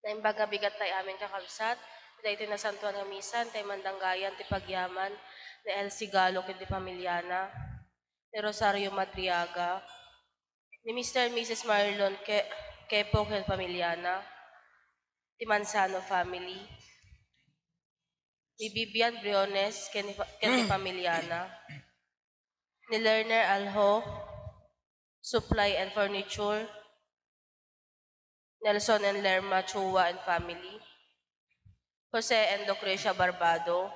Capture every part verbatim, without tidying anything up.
Naimbag nga bigat tay amin, kakabsat, daytoy nasantuan nga misa, tay mandanggayan ti pagyaman ni Elsie Galo ken ti pamiliana, ni Rosario Madriaga, ni Mister and Missus Marlon Ke-, Kepo ken pamiliana, ti Manzano family, ni Vivian Briones ken ni pa-, ken ni pamiliana, ni Lerner Alho, Supply and Furniture, Nelson and Lerma Chua and family, Jose and Lucrecia Barbado,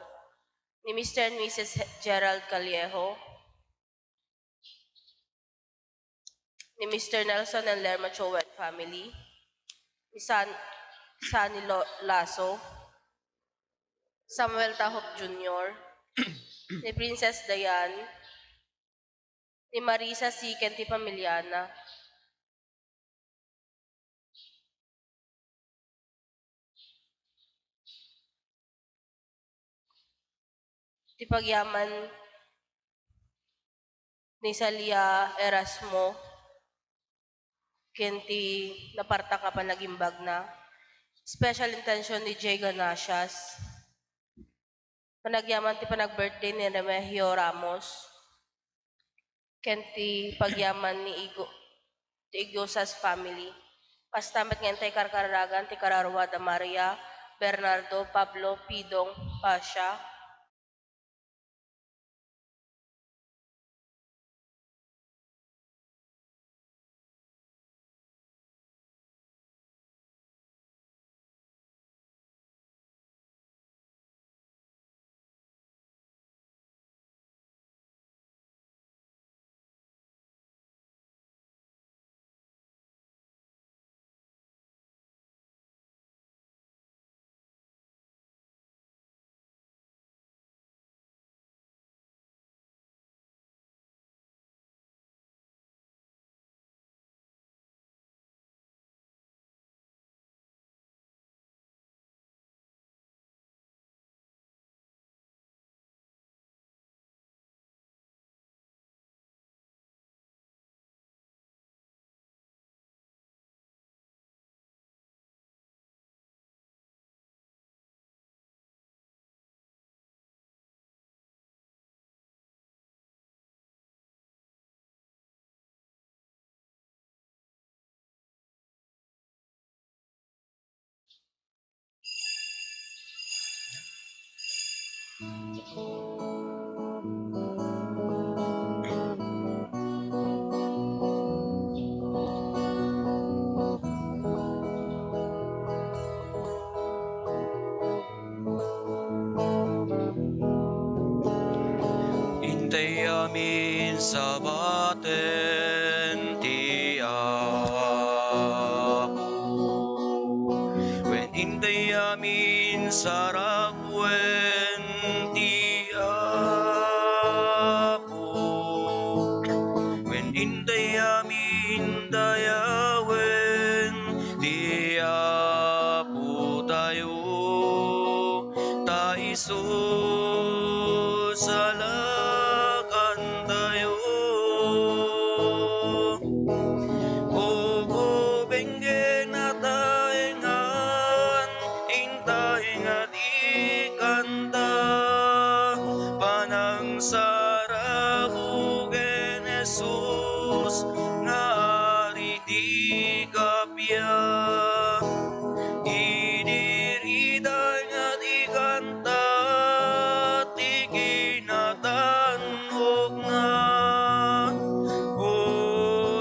ni Mister and Missus Gerald Callejo, ni Mister Nelson and Lerma Chua and family, ni San-, Sunny Lo-, Lasso, Samuel Tahop Junior, ni Princess Diane, ni Marisa C. ken ti pamiliana. Ti pagyaman ni Celia Erasmo ken ti napartak nga panagimbagna. Special intention ni Jay Ganasias. Panagyaman ti panag-birthday ni Remigio Ramos ken ti pagyaman ni Igo-, ti Igiosas family. Kasta met nga intay karkararagan ti kararua da Maria, Bernardo, Pablo, Pidong, Pasha, Intay amin sabaten ti Apo. Wen intay amin sarabuen ti Apo. Wen intay amin dayawen ti Apotayo, ta isu salakantayo. Uguben ken ataengan, intay nga di kanta, panangsarabo ken Jesus nga Ari ti kappia. Idi ritay nga di kanta ti kinatan-okna.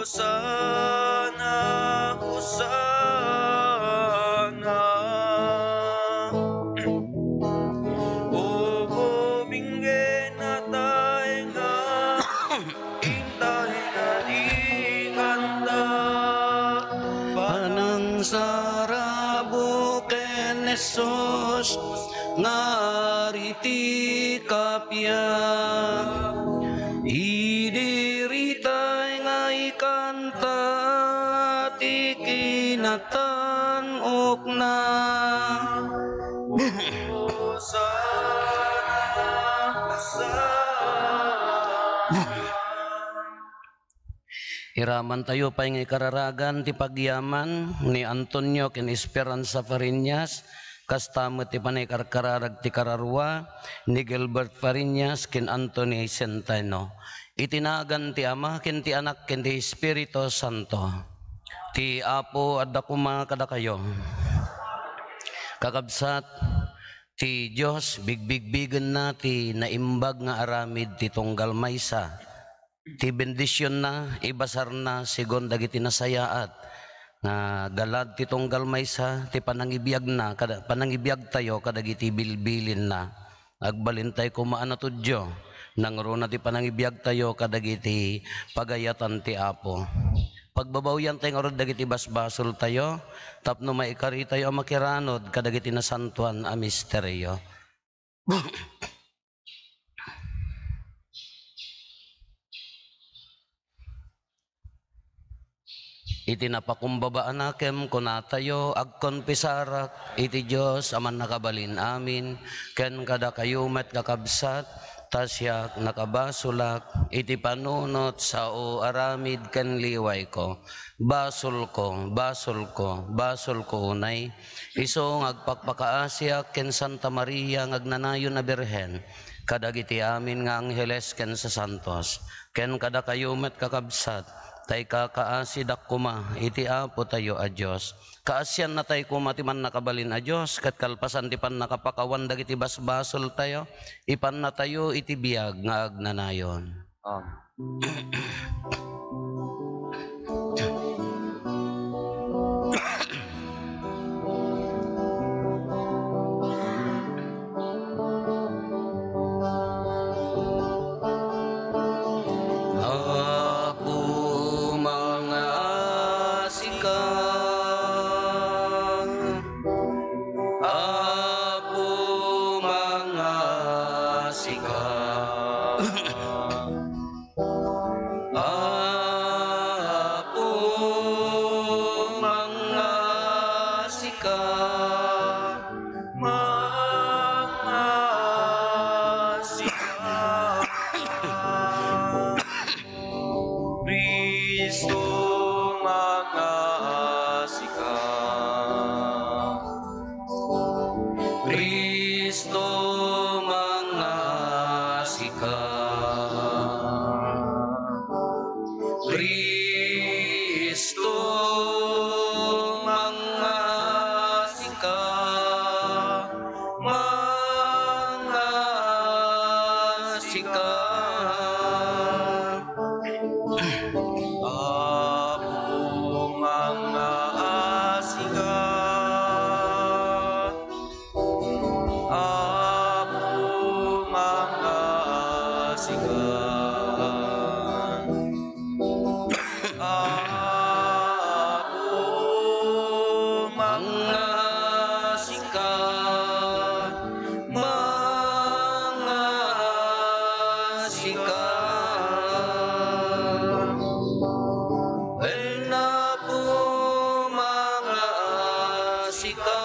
Hosanna, Hosanna. Uguben ken ataengan, intay nga di kanta, panangsarabo ken Jesus nga Ari ti kappia. Idi ritay nga ikanta ti kinatan-okna. Hosanna, Hosanna. Iramantayo pay nga ikararagan ti pagyaman ni Antonio ken Esperanza Fariñas, kasta met ti panaikarkararag ti kararua ni Gilbert Fariñas ken Anthony Centeno. Iti nagan ti Ama, ken ti Anak, ken ti Espiritu Santo. Ti Apo adda koma kadakayo. Kakabsat, ti Dios bigbigbigenna ti naimbag nga aramid ti tunggal maysa. Ti bendisionna, ibasarna segun dagiti nasayaat nga galad ti tunggal maysa ti panangibiagna kada, panangibiagtayo kadagiti bilbilinna. Agbalintay koma a natudyo, nangruna ti panangibiagtayo kadagiti pagayatan ti Apo. Pagbabawiantay ngarud dagiti basbasoltayo tapno maikaritayo a makiranud kadagiti nasantoan a misterio. Iti napakumbaba a nakem, kunatayo, agkonfesarak iti Dios a Mannakabalin-amin, ken kadakayo met, kakabsat, ta siak, nakabasolak iti panunot, sao, aramid, ken liwayko. Basolko, basolko, basolko unay. Isu nga agpakpakaasiak ken Santa Maria nga agnanayon a Birhen, kadagiti amin nga angheles ken sasantos, ken kadakayo met, kakabsat, ta ikakaasidak koma iti Apotayo a Dios. Kaasiannatay koma ti Mannakabalin a Dios, ket kalpasan ti pannakapakawan dagiti basbasoltayo, ipannatayo iti biag nga agnanayon. Amen. Apo, mangasika. Apo, mangasika. Apo, mangasika, mangasika. Cristo, mangasika. Cristo, mangasika. Cristo, mangasika, mangasika. Apo, mangasika. Apo, mangasika. Apo, mangasika, mangasika. Wen, Apo, mangasika.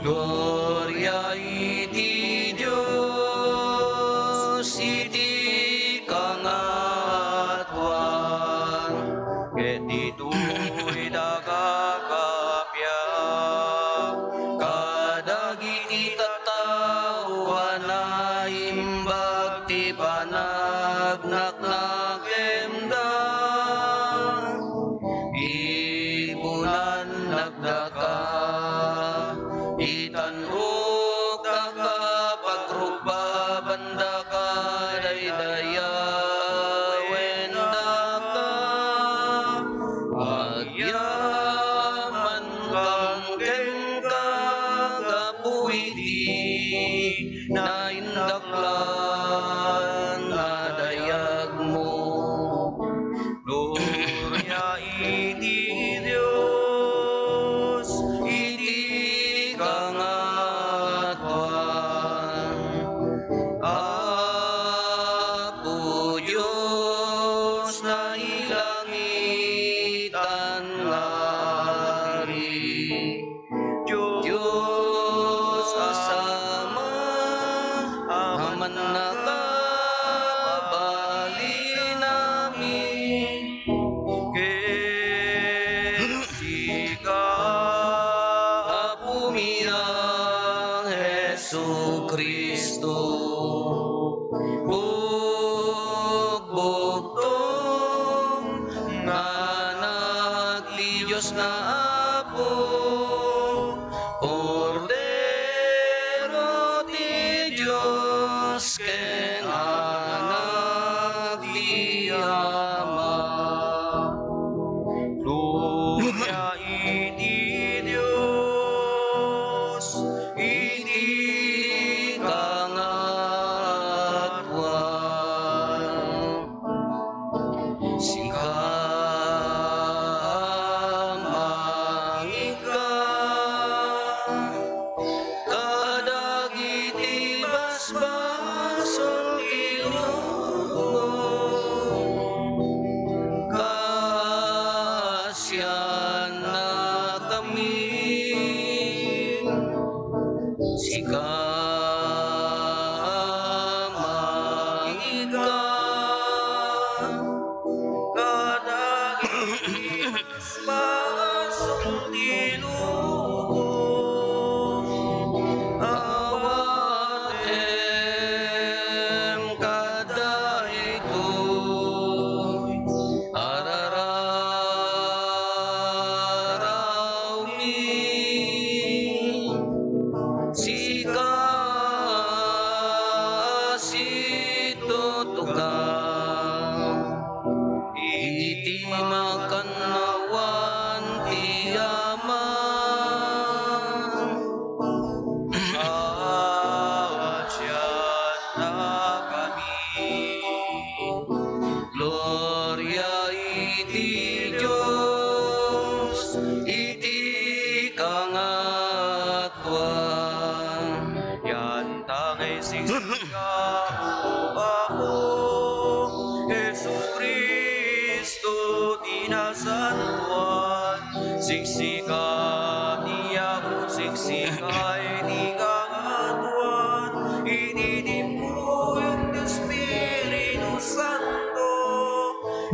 Gloria iti Dios iti kangatoan, ket ditoy daga kappia kadagiti tattao a naimbag ti panagnaknakemda. nga Apo, Kordero ti Dios ken Anak ti Ama. Gloria iti Dios iti kangatoan. Sika mangika kadagiti basbasol ti lubong. Kasiannakami. Sika mangika kadagiti basbasol ti lubong. Awatem kadaytoy a rararawmi. Sika situtuka iti makannawan ti Ama. Kasiannakami. Gloria iti Dios iti kangatoan. Yantangay sika, O Apo, Jesu-Cristo ti nasantoan. Siksika ti Apo, siksika iti kangatoan, iti timpuyog ti Espiritu Santo,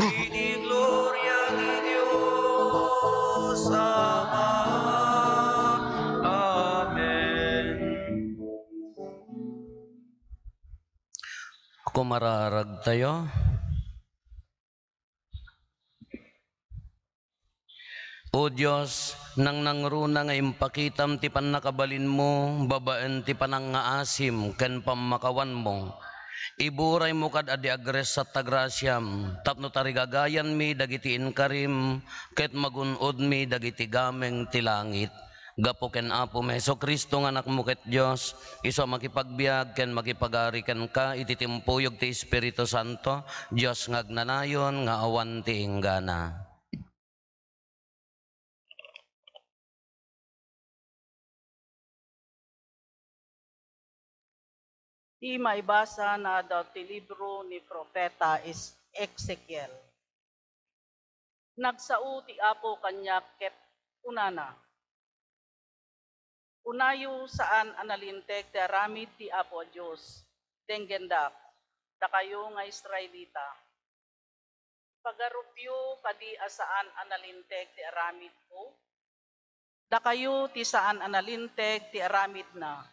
iti gloria ti Dios Ama. Amen. Kumararag tayo. O Dios, nangnangruna nga impakitam ti pannakabalinmo babaen ti panangngaasim ken pammakawanmo. Iburaymo kad a di agressat ta grasiam tapno tarigagayanmi dagiti inkarim ket magun-odmi dagiti gameng ti langit. Gapu ken Apomi Jesu-Cristo nga Anakmo ket Dios, isu a makipagbiag ken makipagari kenka iti timpuyog ti Espiritu Santo, Dios nga agnanayon nga awan ti inggana. Ti maibasa nga adda ti libro ni Profeta Is-, Ezekiel. Nagsao ti Apo kaniak ket kunana, "Unayo saan a nalinteg ti aramid ti Apo a Dios, denggendak, dakayo nga Israelita. Pagarupyo kadi a saan a nalinteg ti aramidko? Dakayo ti saan a nalinteg ti aramidna.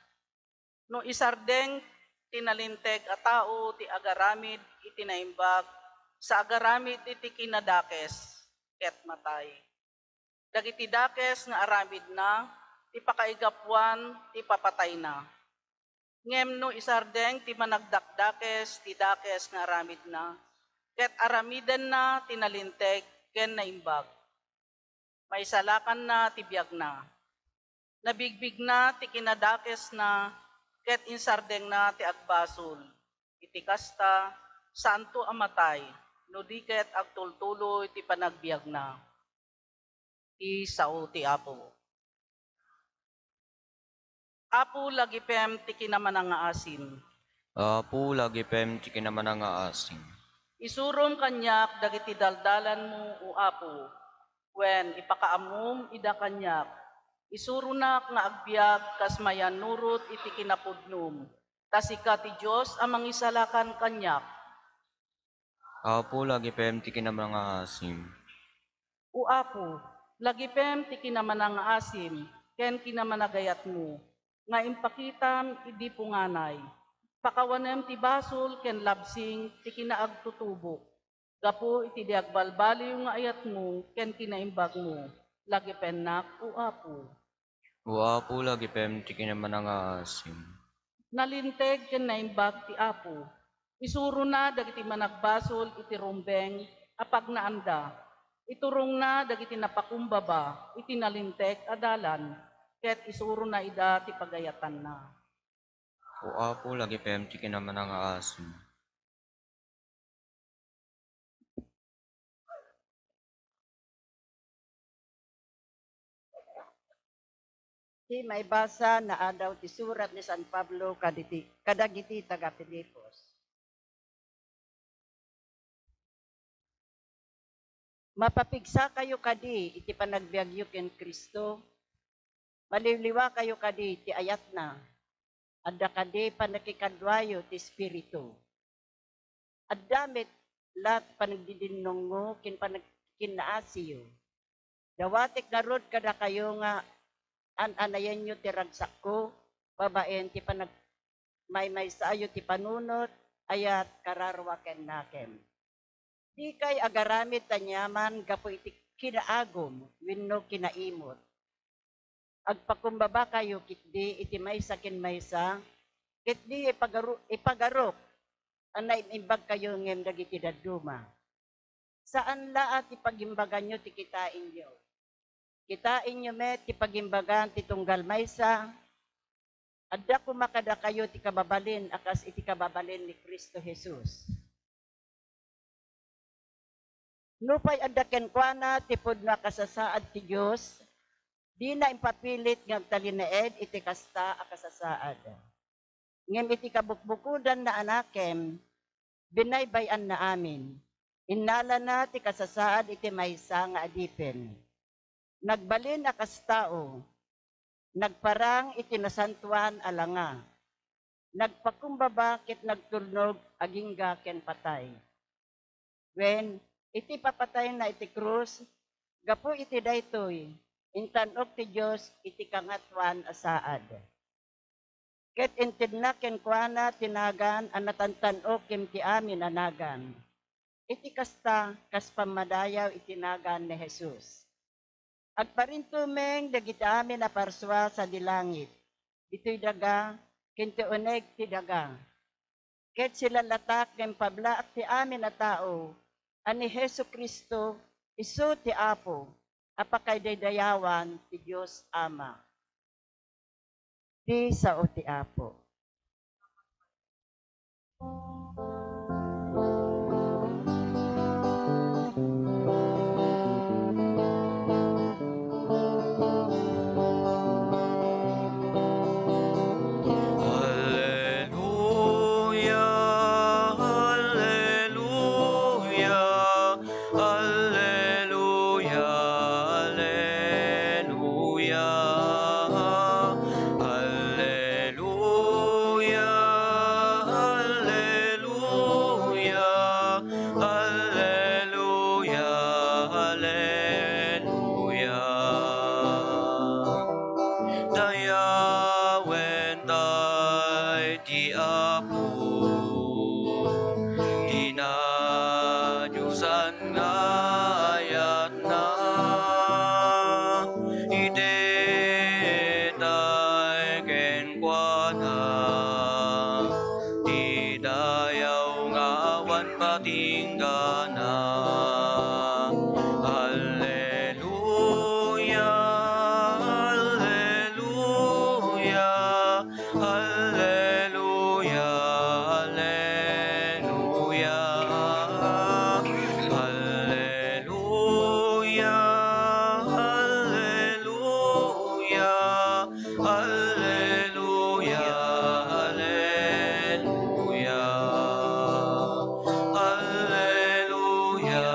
No isardeng ti nalinteg a tao ti agaramid iti naimbag sa agaramid iti kinadakes, ket matay. Dagiti dakes nga aramidna ti pakaigapuan ti papatayna. Ngem no isardeng ti managdakdakes ti dakes nga aramidna, ket aramidenna ti nalinteg ken naimbag, maisalakanna ti biagna. Nabigbigna ti kinadakesna ket insardengna ti agbasol. Iti kasta, saanto a matay, no di ket agtultuloy ti panagbiagna." Ti sao ti Apo. Apo, lagipem ti kinamanangaasim. Apo, lagipem ti kinamanangaasim. Isurom kaniak dagiti daldalanmo, O Apo, wen ipakaammom ida kaniak. Isuronak nga agbiag kas mayannurot iti kinapudnom, ta sika ti Dios a mangisalakan kaniak. Apo, lagipem ti kinamanangaasim. O Apo, lagipem ti kinamanangaasim ken kinamanagayatmo nga impakitam idi punganay. Pakawanem ti basol ken labsing ti kinaagtutubok gapu iti di agbalbaliw nga ayatmo ken kinaimbagmo. Lagipennak, O Apo. O Apo, lagipem ti kinamanangaasim. Nalinteg ken naimbag ti Apo. Isurona dagiti managbasol iti rumbeng a pagnaanda. Iturongna dagiti napakumbaba iti nalinteg a dalan, ket isurona ida ti pagayatanna. O Apo, lagipem ti kinamanangaasim. Ti maibasa naadaw ti surat ni San Pablo kaditi, kadagiti taga-Filipos. Mapapigsakayo kadi iti panagbiagyo ken Cristo? Maliwliwakayo kadi ti ayatna? Adda kadi pannakikaduayo ti Espiritu? Adda met la ti panagdidinnongngo ken panagkinnaasiyo? Dawatek ngarud kadakayo nga an-anayenyo ti ragsakko babaen ti panagmaymaysayo ti panunot, ayat, kararua ken nakem. Dikay agaramid ti aniaman gapu iti kinaagum wenno kinaimut. Agpakumbabakayo ketdi iti maysa ken maysa, ketdi ipagaru-, ipagaruk a naim-imbagkayo ngem dagiti dadduma. Saan la a ti pagimbaganyo ti kitaenyo. Kitaenyo met ti pagimbagan ti tunggal maysa. Adda koma kadakayo ti kababalin a kas iti kababalin ni Cristo Jesus. Nupay adda kenkuana ti pudno a kasasaad ti Dios, dina impapilit nga agtalinaed iti kasta a kasasaad. Ngem iti kabukbukodanna a nakem, binaybay-anna amin. Innalana ti kasasaad iti maysa nga adipen. Nagbalin a kas tao, nagparang iti nasantoan a langa, nagpakumbaba ket nagtulnog agingga ken patay. Wen, iti papatayna iti krus, gapu iti daytoy, intan-ok ti Dios iti Kangatoan a Saad. Ket intedna kenkuana ti nagan a natantan-ok ken ti amin a nagan. Iti kasta, kas pammadayaw iti nagan ni Jesus. Agparintumeng dagiti amin a parsua sadi langit, ditoy daga, ken ti uneg ti daga. Ket silalatak nga impablaak ti amin a tao a ni Jesu-Cristo isu ti Apo a pakadaydayawan ti Dios Ama. Ti sao ti Apo. Alleluia, alleluia, alleluia, alleluia. Alleluia, alleluia, alleluia, alleluia. Dayawenta ti Apo, ti nadiosan nga ayatna, itedtay kenkuana ti dayaw nga awan patinggana. Alleluia, alleluia, alleluia, alleluia. Alleluia, alleluia, alleluia, alleluia. Alleluia,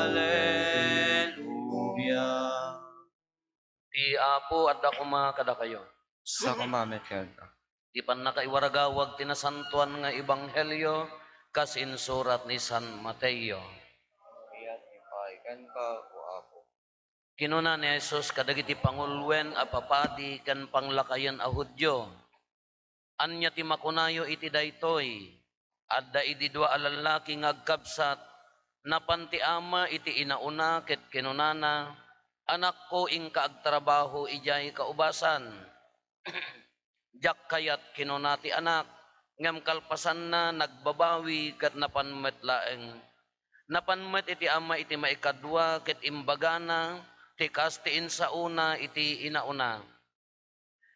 alleluia. Ti Apo adda koma kadakayo. Sa koma met kenka. Ti pannakaiwaragawag ti nasantoan nga ebanghelio kas insurat ni San Mateo. Iyan ipay kenka, O Apo. Kinuna ni Jesus kadagiti panguloen a papadi ken panglakayen a Judio, "Ania ti makunayo iti daytoy? Adda idi dua a lallaki nga agkabsat, napan ti ama iti inauna ket kinunana, "Anakko, inka agtrabaho idiay kaubasan." "Diak kayat," kinuna ti anak, ngem kalpasanna, nagbabawi ket napan met laeng. Napan met iti ama iti maikadua ket imbagana ti kas ti insaona iti inauna.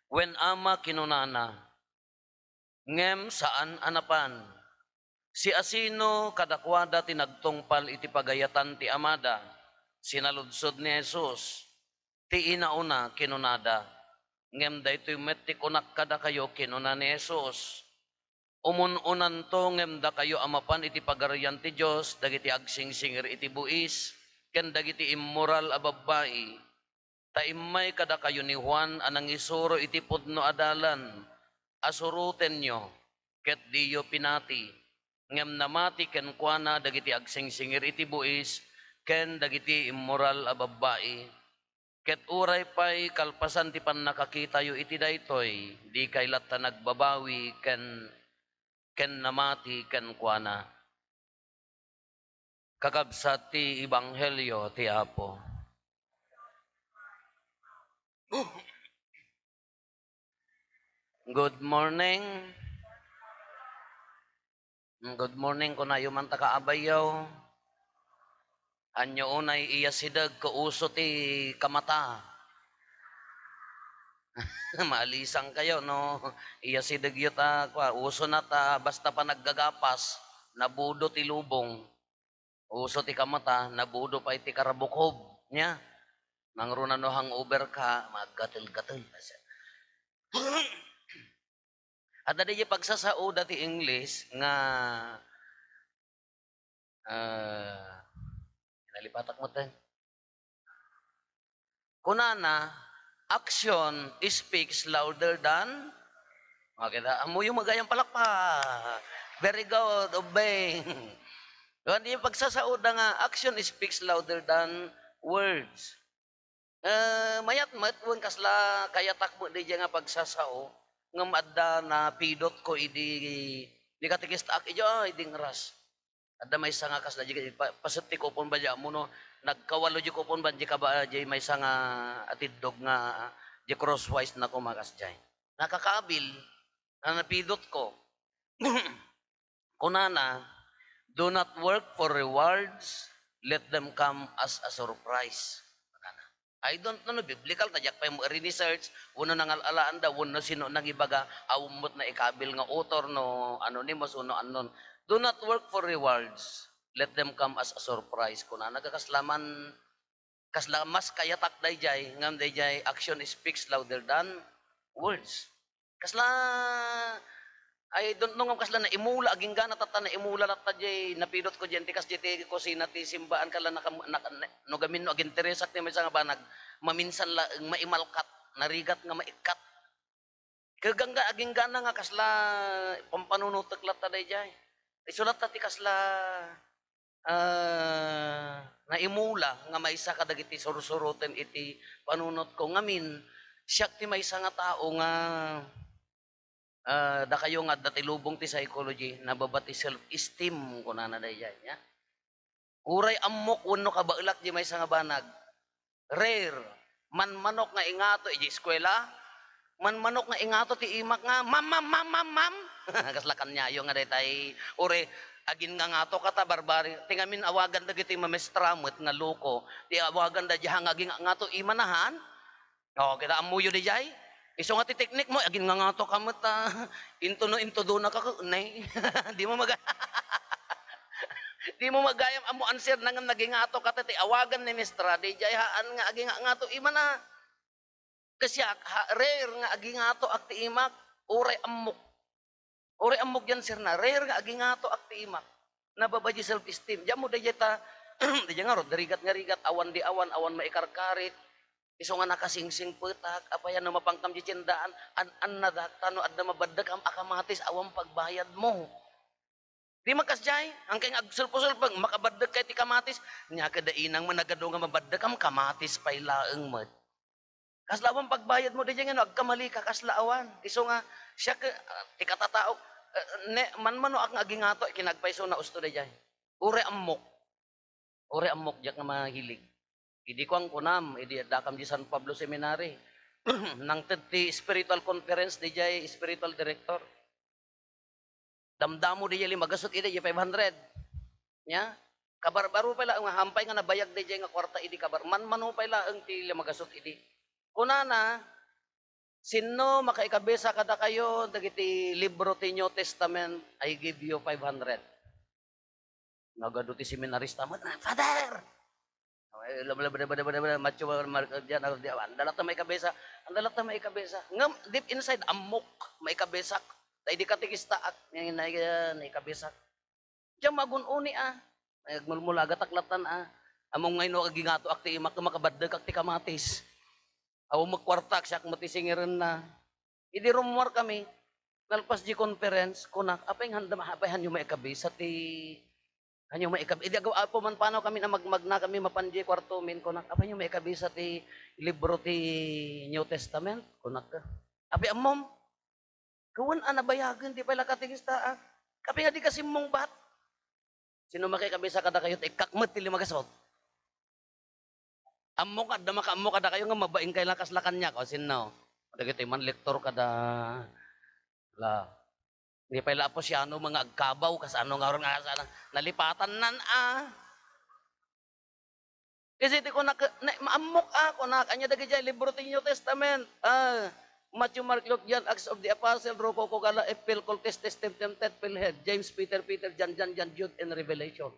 "Wen, ama," kinunana, ngem saan a napan. "Siasino kadakuada ti nagtungpal iti pagayatan ti amada?" Sinaludsod ni Jesus. "Ti inauna," kinunada. "Ngem daytoy met ti kunak kadakayo," kinuna ni Jesus. "Umun-unanto, ngem dakayo a mapan iti Pagarian ti Dios, dagiti agsingsingir iti buis, ken dagiti immoral a babbai. Ta immay kadakayo ni Juan a nangisuro iti pudno a dalan a surotenyo, ket diyo pinati, ngem namati kenkuana dagiti agsingsingir iti buis ken dagiti immoral a babbai. Ket uray pay kalpasan ti pannakakitayo iti daytoy, dikay latta nagbabawi ken, ken namati kenkuana." Kakabsat ti ebanghelio ti Apo. Good morning. Mm, good morning, kunayo man ta kaabayyo. Anyo unay iyasideg ko uso ti kamata. Maalisang kayo, no? Iyasidegyo ta, kua, uso na ta, basta pa naggagapas, nabudo ti lubong. Uso ti kamata, nabudo pay ti karabukhob. Nia? Mangruna no hangover ka, maggatel-gatel. Adda diay pagsasaoda ti English nga, ah, nalipatak mo ten. Kunana, "Action speaks louder than," makita, ammoyo met gayam palakpak. Very good, ubbing. Diba, diay pagsasaoda nga, "Action speaks louder than words." Eh, mayat met, wen kasla kayatak met diay nga pagsasao, ngem adda napidotko idi, di katekista ak idiay, ah, idi ngras. Adda maysa nga kasla, di, pa-, paset ti kupon ba diay, ammo no, nagkawalo diay kupon ba, di ka ba, diay maysa nga atiddog nga, di crosswise na kumakas diay. Nakakabil, na napidotko. Kunana, "Do not work for rewards, let them come as a surprise." Kunana. I don't know no biblical, ta diak pay mo-research, wenno nangal-alaanda, wenno sino nangibaga, awan met naikabil nga author no anonymous wenno unknown. "Do not work for rewards, let them come as a surprise." Kunana, kasla man, kasla mas kayatak daydiay, ngem daydiay, "Action speaks louder than words." Kasla, I don't know ngem kasla naimula, agingga tatta naimula latta diay napidotko diay, ti kas diay ti kusina ti simbaan, kasla nakam-, nak-, na-, no gamin no aginteresak ti maysa nga banag, maminsan laeng maimalkat, narigat nga maikkat. Ket gangga-, aginggana nga kasla pampanunotek latta daydiay. Isu latta ti kasla, ah, naimula nga maysa kadagiti sursuroten iti panunotko. Ngamin, siak ti maysa nga tao nga, ah, dakayo nga adda ti lubong ti psychology, nababa ti self-esteem, kunana daydiay, nia? Uray ammok wenno kabaelak diay maysa nga banag. Rare. Manmanok nga ingato idiay eskuela. Manmanok nga ingato ti imak nga, "Ma'am, ma'am, ma'am, ma'am, ma'am." Kasla kaniayo nga daytay. Uray, agingangato kata, barbari. Ti ngamin awagan dagiti mamestra met nga loko. Ti awagan daydiay nga agingangato imanahan. O, kita ammoyo daydiay. Isu nga ti teknik mo, agingangato ka met, ah, into no, into dona ka, ne. Di mo maga-, di mo magayam ammo answer na nga nagingato ka, ta ti awagan ni mestra, daydiay haan nga agingangato imana. Kasiak, ha, rare nga agingato ak ti imak, uray ammok. Uray ammok diay answer na, rare nga agingato ak ti imak. Nababa diay self-esteem. Diay mo daydiay ta, daydiay ngarud, narigat nga rigat, awan di awan, awan maikarkarit. Isu nga nakasingsingpetak, apay a no mapankam diay tiendaan, an-annadak, ta no adda mabaddekam a kamatis, awan pagbayad mo. Di makasdiay, angkay nga agsulpo-sulpeng, makabaddek kay ti kamatis, nia ket da inang managado nga mabaddekam, kamatis pay laeng met. Kasla awan pagbayad mo, daydiay nga no agkamali ka, kasla awan. Isu nga, siak, ah, ti katatao, eh, ne, manmanoak nga agingato, kinagpayso na usto daydiay. Uray ammok. Uray ammok, diak nga mahilig. Idi kuan kunam, idi addakam di San Pablo Seminary. Nangted ti spiritual conference, didiay spiritual director. Damdamo didiay limagasut idi, didiay five hundred. Nya, kabarbaro pay laeng nga, hampay nga nabayag didiay nga kuarta idi kabar-, manmano pay laeng ti limagasut idi. Kunana, "Sinno makaikabisa kadakayo dagiti libro ti New Testament, I give you five hundred." Nagadu ti seminarista met, "Ah, Father!" Ay, bada, bada, bada, bada, bada, macho, mar-, diyan, ah, diyan, anda latta maikabisa, anda latta maikabisa. Ngem, deep inside, ammok, maikabisak. Ta idi katekistaak, nga, nga, nga, naikabisak. Diyan magun-uni, ah. Ay, agmulmulagatak lattan, ah. Ammom nga ino agingatoak ti imak, makabaddekak ti kamatis. Awan met kuartak, siak met ti singirenna. Idi rummuar kami, nalpas di conference, kunak, "Apay nga, apay hanyo maikabisa ti, hanyo maikab-," idi agaw-, apo man panaw kami na magmagna kami mapan di kuarto min, kunak, "Apay hanyo maikabisa ti libro ti New Testament?" kunak. "Apay ammom?" Kawen a nabayagen ti pay la katekista, ah. Apay nga di ka simmungbat? Sinno makaikabisa kadakayo, ta ikkak met ti limagasut. Ammok, adda makaammo kadakayo nga mabain kay la kasla kaniak, o sinno? Dagitoy man lektor kada, la. Di pay la Apo Siano nga agkabaw, kas ano nga ron nga sana, nalipatannan, ah. Kasi ti kunak, na, maammok, ah, kunak, ania dagidiay libro ti New Testament? Ah, Matthew, Mark, Luke, John, Acts of the Apostle, Roko, Kogala, Epil, Cultis, Testem, Tempted, Pilhed, James, Peter, Peter, John, John, John, Jude, and Revelation.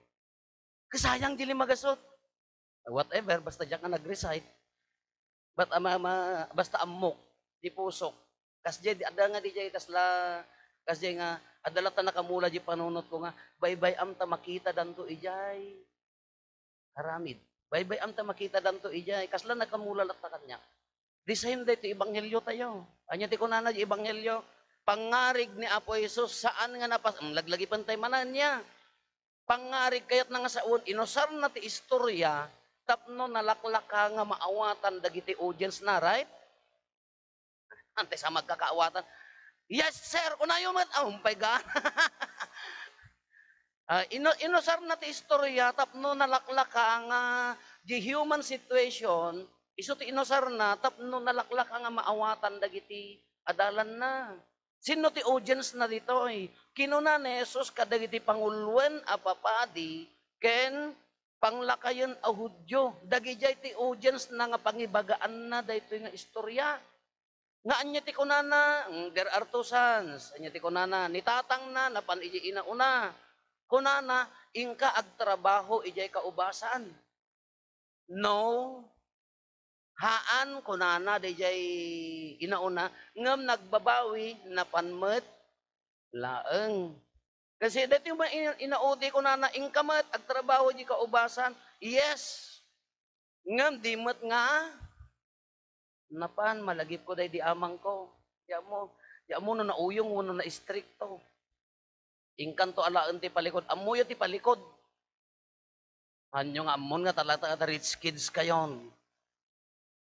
Kasayang di limagasut. Whatever, basta diak nga nag-recite. But, ah, ma-, ma-, basta ammok, di pusok. Kasdiay, di, adda nga didiay kasla, kasdiay nga, adda latta nakamula di panunot ko nga, baybay-am ta makita danto idiay aramid. Baybay-am ta makita danto idiay. Kasla nakamula latta kaniak. The same day ti ebanghelio tayo. Ania ti kunana di ebanghelio? Pangngarig ni Apo Jesus, saan nga napas-, mm, laglagipen tay manen niya. Pangngarig kayatna nga sawen, inusarna ti istorya tapno nalaklaka nga maawatan dagiti audience na, right? Antay sa magkakaawatan. "Yes, sir, kunayo met." Ah, umpay gana. Ah, ino-, inusarna ti istorya tapno nalaklaka nga di human situation, isu ti inusarna tapno nalaklaka nga maawatan dagiti adalanna. Sinno ti audience na ditoy? Kinuna ni Jesus kadagiti panguloen a papadi ken panglakayen a Judio. Dagidiay ti audience na nga pangibagaanna daytoy nga istorya. Nga ania ti kunana? Mm, there are two sons. Ania ti kunana? Ni tatangna, napan idiay inauna. Kunana, "Inka agtrabaho idiay kaubasan." No. Haan, kunana, daydiay inauna, ngem nagbabawi, napan met laeng. Kasi daytoy ma-, in-, inaudi, kunana, "Inka met agtrabaho di kaubasan." Yes. Ngem di met nga napan, malagipko daydi amangko. Di ammo, di ammo no nauyong wenno naistrikto. Inkanto alaen ti palikod. Ammoyo ti palikod. Hanyo nga ammon nga talaga rich kids kayon.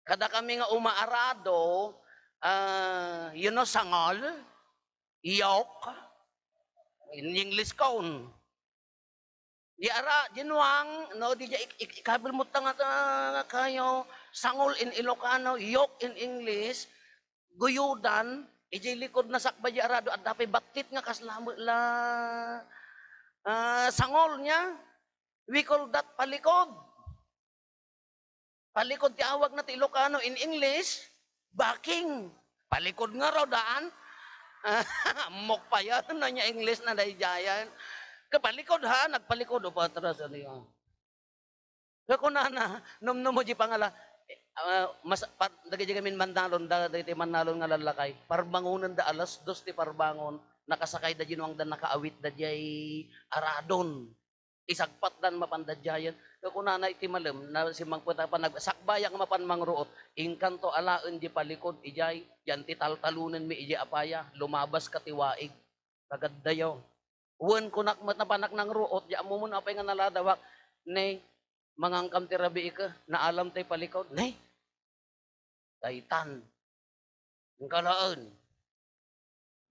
Kada kami nga umaarado, ah, you know, sangol, yok, in English kon. Di ara, Januang, no, di ja ik-, ik-, ikabil mo ta nga, ah, kayo, sangol in Ilocano, yok in English, guyudan, ijay likod na sakbay di arado, adda pay battit nga kasla met la, ah, sangol niya. We call that palikod. Palikod ti awagna ti Ilocano in English, backing. Palikod ngarud, daan. Ammok pay a, no, nia English na daydiayen. Kapalikod, ha, nagpalikod, o patras, ano yun? Kakunana, numnum mo di pangala, ah, mas-, pa-, dagiti gamin mannalon, da-, dagiti mannalon nga lallakay, parbangonenda alas dos ti parbangon, nakasakayda, Januang da nakaawitda diay aradon. Isagpatdan mapanda diayen. Kunana iti malem, na simmangpet a panag-, sakbayak mapan mangruot, inkanto alaen di palikod idiay, yan ti taltalonenmi idiay apaya, lumabaska ti waig. Kagaddayo. Wen kunak met napanak nangruot, di ammomon apay nga naladawak, ne, mangangkam ti rabii ka, naalam tay palikod, ne? Daytan. Inka laeng.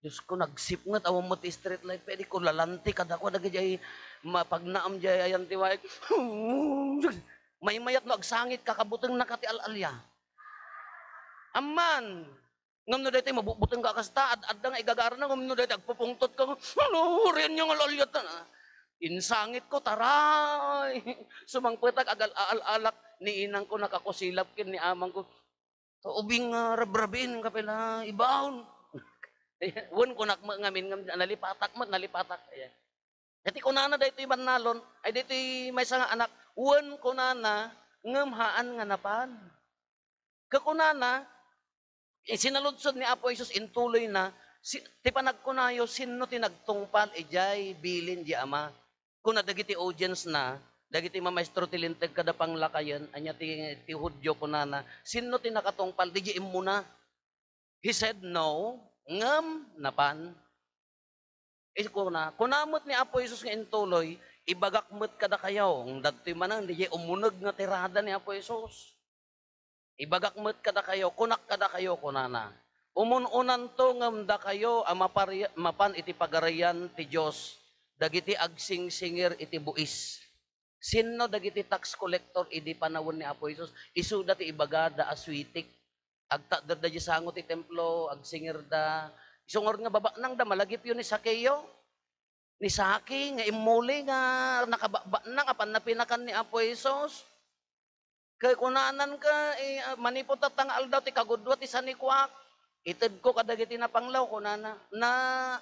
Diyos ko, nagsipnget, awan met ti street light, pwede ko lalanti, kadakua, dagiti ay mapagnaam, di ay ayan ti waig. Maymayat no agsangit ka, kabutengnaka ti al-alia. Amman, ngem no daytoy mabutbuteng ka kasta, ad-adda nga igagarana, ngem no daytoy agpupungtot ka, "Ano, urian niya nga al-aliat na?" Insangit ko, taray! Sumangpetak, agal-, aal-alak, ni inang ko nakakusilap ken ni amang ko. Ta ubing nga rabrabiin ka pila, ibaon. Wen kunak met ngamin, ngem nalipatak met, nalipatak. Ayan. Iti kunana daytoy bannalon, ay daytoy maysa nga anak, wen kunana, ngem haan nga napan. Kakunana, eh, sinaludsod ni Apo Jesus intuloy na, si, ti panagkunayo, sinno ti nagtungpal idiay bilin di Ama? Kuna dagiti audience na, dagiti mamaestro ti Linteg kada panglakayen, ania ti, ti Judio kunana, "Sinno ti nakatungpal?" Diay immuna. He said, "No," ngem napan. Is kuna, kuna met ni Apo Jesus nga intuloy, "Ibagak met kadakayo," ngem dagitoy manen, diay umuneg nga tirada ni Apo Jesus. "Ibagak met kadakayo, kunak kadakayo," kunana, "umun-unanto ngem dakayo a mapari-, mapan iti Pagarian ti Dios dagiti agsingsingir iti buis." Sinno dagiti tax collector idi panawen ni Apo Jesus? Isuda ti ibagada a suitik. Agtakderda di sango ti templo, agsingirda. Isu ngarud nga babaknangda, malagipyo ni Sakeo. Ni Saki nga immuli nga nakabakbaknang a pannapinakan ni Apo Jesus. Ket kunanan ka, eh, ah, manipud tatta nga aldaw ti kagudua ti sanikuak, itedko kadagiti napanglaw, kunana. Na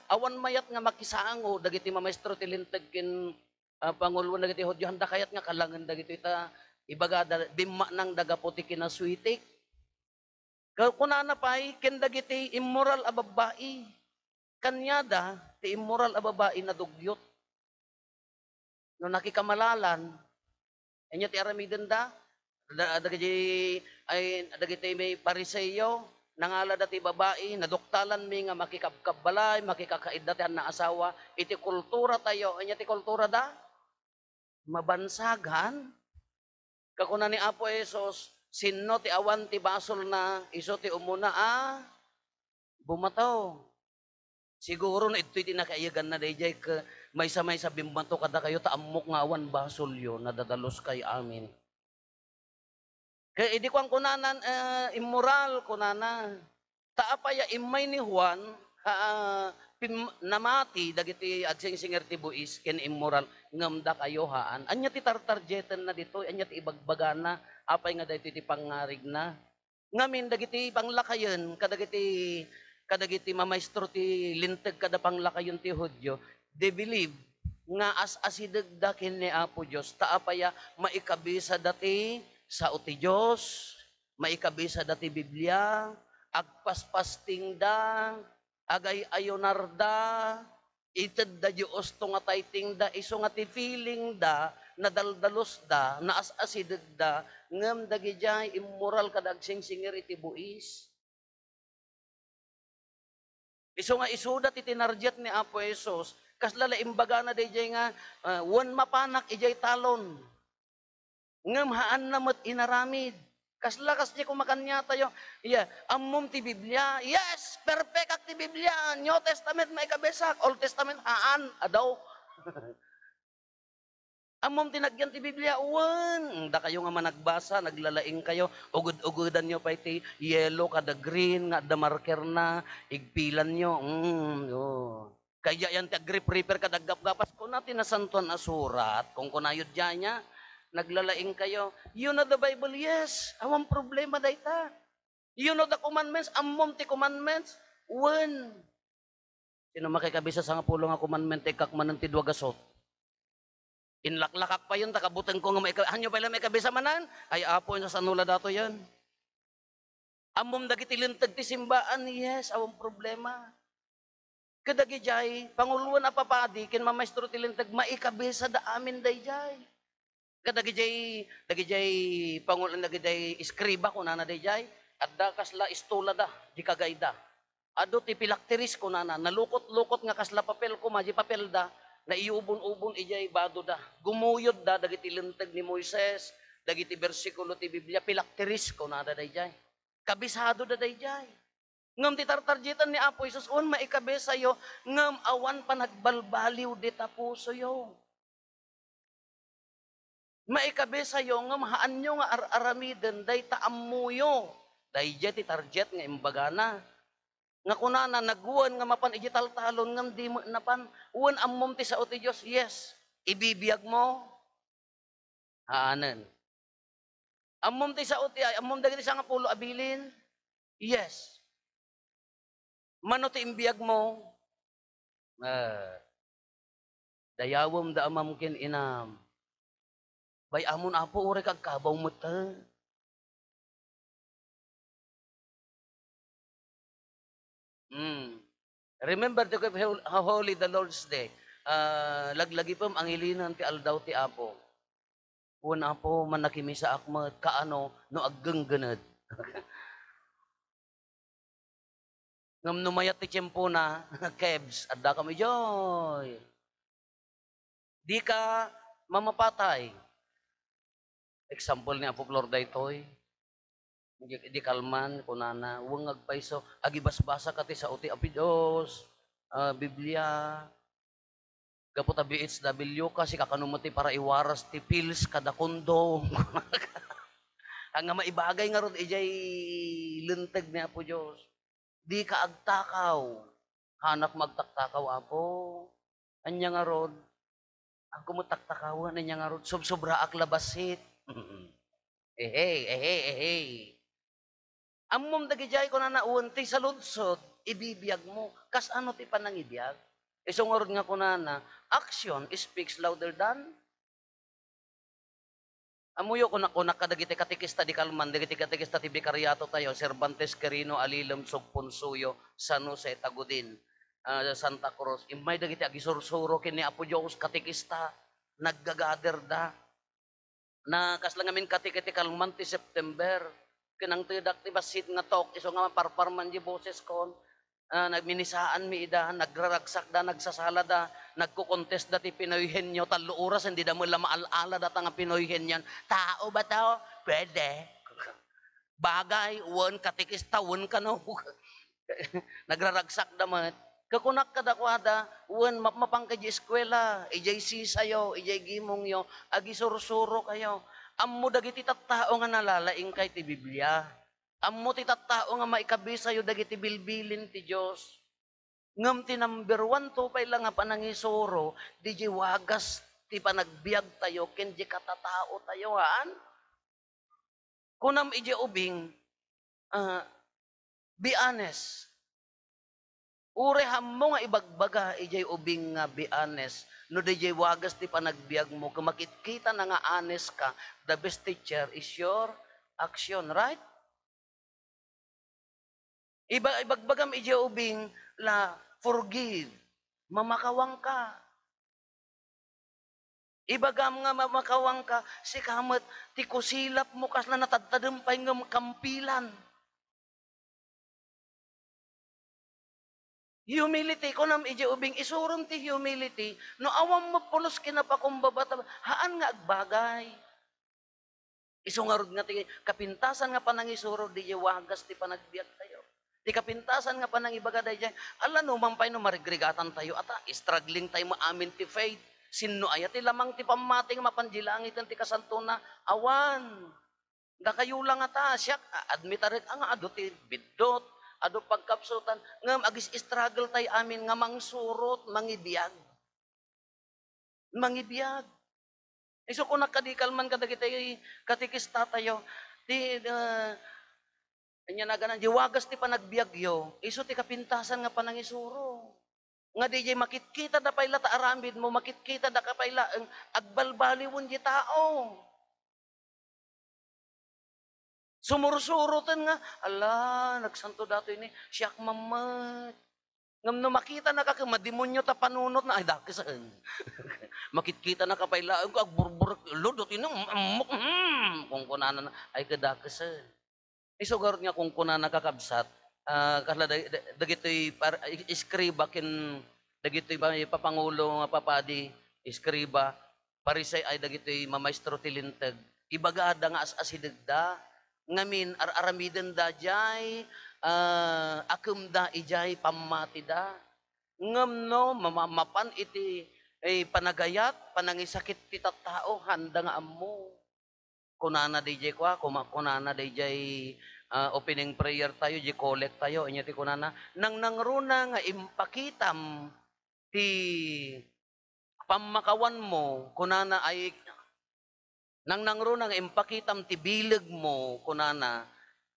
awan mayat nga makisango dagiti mamaestro ti Linteg ken, ah, panguloen dagiti Judio, haanda kayat nga kalangen dagitoy ta ibagada, bimmaknangda gapu ti kinasuitik. Ket kunana pay ken dagiti immoral a babbai, kaniada ti immoral a babbai nadugyot. No nakikamalalan, ania ti aramidenda? Da-, dagiti, ay, dagiti may Fariseo, nangalada ti babai, "Naduktalanmi nga makikabkabbalay, makikakaidda ti annaasawa." Iti kulturatayo, ania ti kulturada? Mabansagan. Kakuna ni Apo Jesus, "Sinno ti awan ti basolna, isu ti umuna a bumato." Siguro no idtoy ti nakaiyaganna daydiay, ke-, maysa-maysa bimmato kadakayo ta ammok nga awan basolyo, nadadalos kay amin. Ke-, idi kuan kunanan, eh, immoral, kunana. Ta apay a immay ni Juan, ah, pim-, namati dagiti agsingsingir ti buis ken immoral, ngem dakayo haan. Ania ti tartargetenna ditoy? Ania ti ibagbagana? Apay nga daytoy ti pangngarigna? Ngamin dagiti panglakayen kadagiti, kadagiti mamaestro ti Linteg kada panglakayen ti Judio, they believe nga as-asidegda ken ni Apo Dios, ta apay a maikabisada ti sao ti Dios, maikabisada ti Biblia, agpaspastingda, agay-ayunarda, itedda Dios to nga taytingda, isu nga ti feelingda, nadaldalusda, naas-asidegda, ngem dagidiay immoral kada agsingsingir iti buis. Isu nga isuda ti tinarget ni Apo Jesus, kasla la imbagana daydiay nga, ah, "Wen mapanak idiay talon." Ngem haanna met inaramid. Kasla kasdi koma kaniatayo, iya, "Ammom ti Biblia?" "Yes, perfectak ti Biblia. New Testament maikabisak, Old Testament haan, adu." "Ammom ti nagyan ti Biblia?" "Wen." Dakayo nga managbasa, naglalaingkayo, uged-ugedanyo pay ti yellow kada green nga adda markerna, igpilanyo. Mm, oh. Kayat yan ti agrip-riper kada aggapgapas. Kuna ti Nasantoan a Surat, kunkunayo diay nia, naglalaingkayo, "You know the Bible?" "Yes." "Awan problema dayta." "You know the commandments?" "Ammom ti commandments?" "Wen." Sino makikabisa sangapulo nga commandment ti ikkak manen ti dua gasut? Inlaklakak payen, ta kabutengko nga maika-, hanyo pay la maikabisa manen? Ay, Apo, sasano la datoyen? "Ammom dagiti linteg ti simbaan?" "Yes, awan problema." Kadagidiay, panguloen a papadi ken mamaestro ti linteg, maikabisada amin daydiay. Kadagidiay, dagidiay panguloen, dagidiay eskriba, kunana daydiay, adda kasla istolada, di kagayda. "Adu ti pilakteris," kunana, nalukot-lukot nga kasla papel koma di papelda, naiyubon-ubon idiay badoda. Gumuyodda dagiti linteg ni Moises, dagiti bersikulo ti Biblia, "Pilakteris," kunada daydiay. Kabisadoda daydiay. Ngem ti tartargetan ni Apo Jesus, "Wen, maikabisayo, ngem awan panagbalbaliw dita pusoyo." Maikabisayo ngem haanyo nga ar-aramiden dayta ammoyo. Daydiay ti target nga imbagana. Nga kunana, naguen nga mapan idiay taltalon ngem di met napan. Wen, ammom ti sao ti Dios? Yes. Ibibiagmo? Haanen. Ammom ti sao ti, ay, ammom dagiti sangapulo a bilin? Yes. Mano ti imbiagmo? Ah, dayawem da amam ken inam. Bay-amon, Apo, uray ka agkabaw met. Hmm. Remember to keep hol-, holy the Lord's Day. Ah, laglagipem, angilinen ti aldaw ti Apo. Wen, Apo, mannakimisaak met, kaano no aggenggened? Ngem no mayat ti tiempona, kebs, addakam idiay. Dika mamapatay. Example ni Apo Flor daytoy. Di, di kalman, kunana, "Wen nga agpayso, agibasbasaka ti sao ti Apo Dios, ah, Biblia." Gapu ta B H W ka, sika kano met ti para iwaras ti pills kada condo. Ania nga maibagay ngarud idiay linteg ni Apo Dios. Dika agtakaw. Haanak magtaktakaw, Apo. Ania ngarud? Agko met taktakawen, ania ngarud? Sobsobraak la bassit. Ehey, ehey, ehey. Ammom dagidiay, kunana, wen ti saludsod, ibibiagmo. Kasano ti panangibiag? Isu ngarud nga kunana, action speaks louder than Ammoyo, kunak-, kunak kadagiti katekista di kalman, dagiti katekista ti bikariato tayo, Cervantes, Quirino, Alilem, Sugpon, Suyo, San Jose, Tagudin, ah, Santa Cruz. Immay dagiti agisursuro ken ni Apo Dios, katekista, naggagaderda. Na kasla ngamin katekista ti kalman ti September. Kinangtedak ti bassit nga talk, isu nga maparparman di bosesko. Ah, nagminisaanmi ida, nagraragsakda, nagsasalada, nagkukontestda ti Pinoy Henyo, tallo oras, dida met la maal-ala data nga Pinoy Henyo. Tao ba to? Pwede. Bagay, wen, katekista, wen kano. Nagraragsakda met. Kakunak kadakuada, wen, mapmapanka idiay eskuela, idiay sisayo, idiay gimongyo, agisursuro kayo. Ammo dagiti tattao nga nalalaingka iti Biblia. Ammo ti tattao nga maikabisayo dagiti bilbilin ti Dios. Ngem ti number one to pay la nga panangisuro, diay wagas ti panagbiagtayo ken diay katataotayo, haan? Kunam idiay ubing, ah, be honest. Uray haanmo nga ibagbaga idiay ubing nga be honest, no diay wagas ti panagbiagmo, ket makitkitana nga honest ka, the best teacher is your action, right? Iba-, ibagbagam idiay ubing la, forgive, mamakawangka. Ibagam nga mamakawangka, sika met ti kusilapmo kasla natadtadem pay ngem kampilan. Humility, kunam idiay ubing, isurom ti humility, no awan met pulos kinapakumbaba, ta haan nga agbagay. Isu ngarud nga ti kapintasan nga panangisuro, diay wagas ti panagbiagtayo. Ti kapintasan nga panangibaga daydiay, ala, numan pay no marigrigatantayo, ata, struggling tayo maamin ti faith. Sinno aya ti lamang ti pammati nga mapan di langiten ti kasantona? Awan. Dakayo la ngata, siak, a-, admitarek a nga adu ti biddut, adu pagkapsutan, ngem agis-struggle tayo amin nga mangsurot, mangibiag. Mangibiag. Isu kunak kadi kalman kadagiti katekista tayo, ti, ah, ania naganan, di wagas ti panagbiagyo, isu ti kapintasan nga panangisuro. Nga diay makitkitada pay la ta aramidmo, makitkitada ka pay laeng agbalbaliwen di tao. Sumursuroten nga, "Ala, nagsanto datoy ni, siak mammet." Ngem no makitanaka ket madimonyo ta panunotna, ay, dakesen. Makitkitanaka pay laeng ko, agburburek, "Ludot, ino, mm, mm," kunkunana, ay, kadakesen. Isu garud nga kunkunana, kakabsat, ah, kasla da-, da-, dagitoy par-, i-, eskriba ken dagitoy pa-, papangulo nga papadi, eskriba, Fariseo ay dagitoy mamaestro ti Linteg. Ibagada nga as-asidegda, ngamin ar-aramidenda diay, ah, akemda idiay pammatida. Ngem no mama-, mapan iti eh, panagayat, panangisakit ti tattao, haanda nga ammo. Kunana diay kua, kuma-, kunana diay, ah, opening prayer tayo, diay collect tayo, ania ti kunana, "Nangnangruna nga impakitam ti pammakawanmo," kunana, ay, "Nangnangruna nga impakitam ti bilegmo," kunana,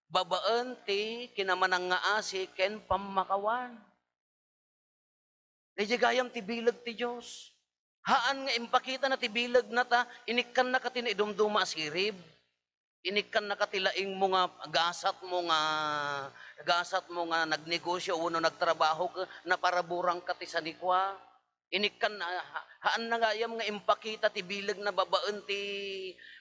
"babaen ti kinamanangngaasi ken pammakawan." Daydiay gayam ti bileg ti Dios. Haan nga impakitana ti bilegna ta inikkannaka ti naidumduma a sirib. Inikkannaka ti laingmo nga gasatmo nga, gasatmo nga nagnegosyo wenno nagtrabaho ket naparaburangka ti sanikua. Inikkan-, ha-, haanna gayam nga impakita ti bilegna babaen ti,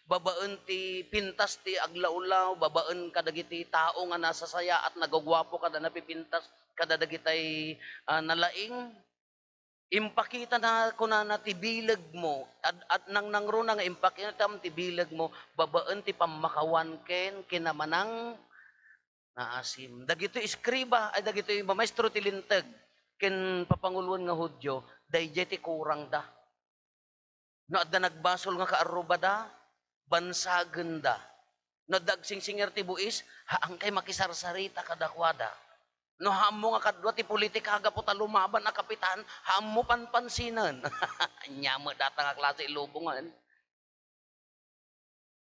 babaen ti pintas ti aglawlaw, babaen kadagiti tao nga nasasayaat, naguguapo kada napipintas kada dagitay, ah, nalaing. Impakitana, kunana, ti bilegmo, ad-, ad-, nangnangruna nga impakitam ti bilegmo babaen ti pammakawan ken kinamanang-, naasim. Dagitoy eskriba, ay, dagitoy mamaestro ti Linteg ken papanguloen nga Judio, daydiay ti kurangda. No adda nagbasol nga kaarrubada, bansagenda. No adda agsingsinger ti buis, haankay makisarsarita kadakuada. No haammo nga kadua ti politika gapu ta lumaban a kapitan, haammo panpansinen. Ania met data nga klase ilubongen.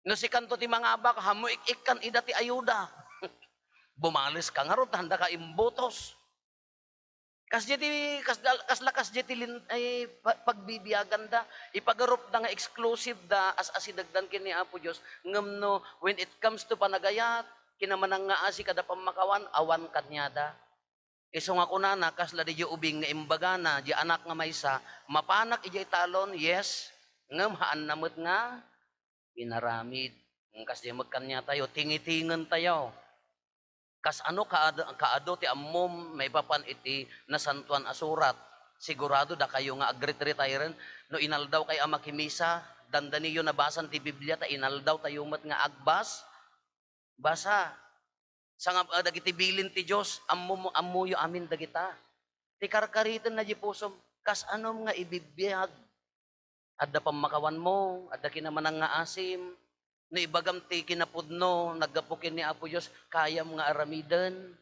No sikanto ti mangabak, haammo ik-ikkan ida ti ayuda. Bumaleska ngarud, haandaka imbotos. Kasdiay ti, kasda-, kasla kasdiay ti lin-, ay, pa-, pagbibiaganda, ipagarupda nga exclusive da as-asidegdan ken ni Apo Dios, ngem no, when it comes to panagayat, kinamanangngaasi kada pammakawan, awan kaniada. Isu nga kunana, kasla diay ubing nga imbagana, diay anak nga maysa, mapanak idiay talon, yes, ngem haanna met nga inaramid. Ngem kasdiay met kaniatayo, tingitingen tayo. Kasano kaad-, kaadu ti ammom maipapan iti Nasantoan a Surat? Sigurado dakayo nga agret-retiren no inaldaw kay a makimisa, dandaniyo nabasan ti Biblia ta inaldaw tayo met nga agbas-, basa. Sangab-, a, dagiti bilin ti Dios, ammo-, ammoyo amin dagita. Ti karkaritenna diay pusom, kas-anom nga ibibiag? Adda pammakawanmo, adda kinamanangngasim. No ibagam ti kinapudno, naggapu ken ni Apo Dios, kayam nga aramiden.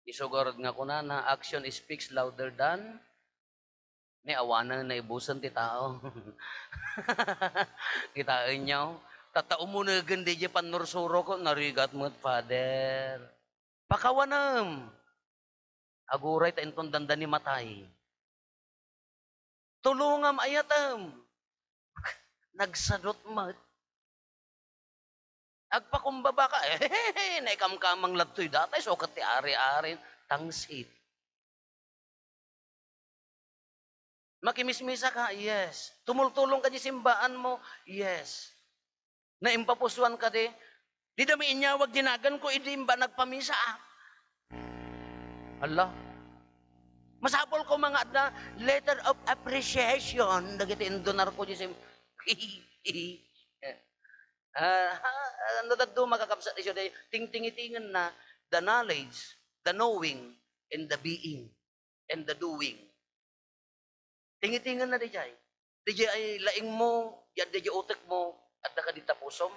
Isu garud nga kunana, action speaks louder than, ni awanen naibusen ti tao. Kitaenyo? Tatta umunegen diay pannursurok, narigat met, Father. Pakawanem. Aguray ta inton dandani matay. Tulongam, ayatem. Nagsadut met. Agpakumbaba ka, eh, naikamkamang ladtoy data, isu ket ti ari-arin, tangsit. Makimismisa ka? Yes. Tumultulong ka diay simbaanmo? Yes. Naimbapusuan kadi? Dida mainiawag diay naganko idi imba nagpamisa. Hala. Masapul koma nga adda letter of appreciation dagiti indonarko diay sim-, ah, ha, no dadduma, kakabsat, isu diay tingtingitingenna, the knowledge, the knowing, and the being, and the doing. Tingitingenna diay. Diay ay laingmo, diay, diay utekmo, adda kadi ta pusom?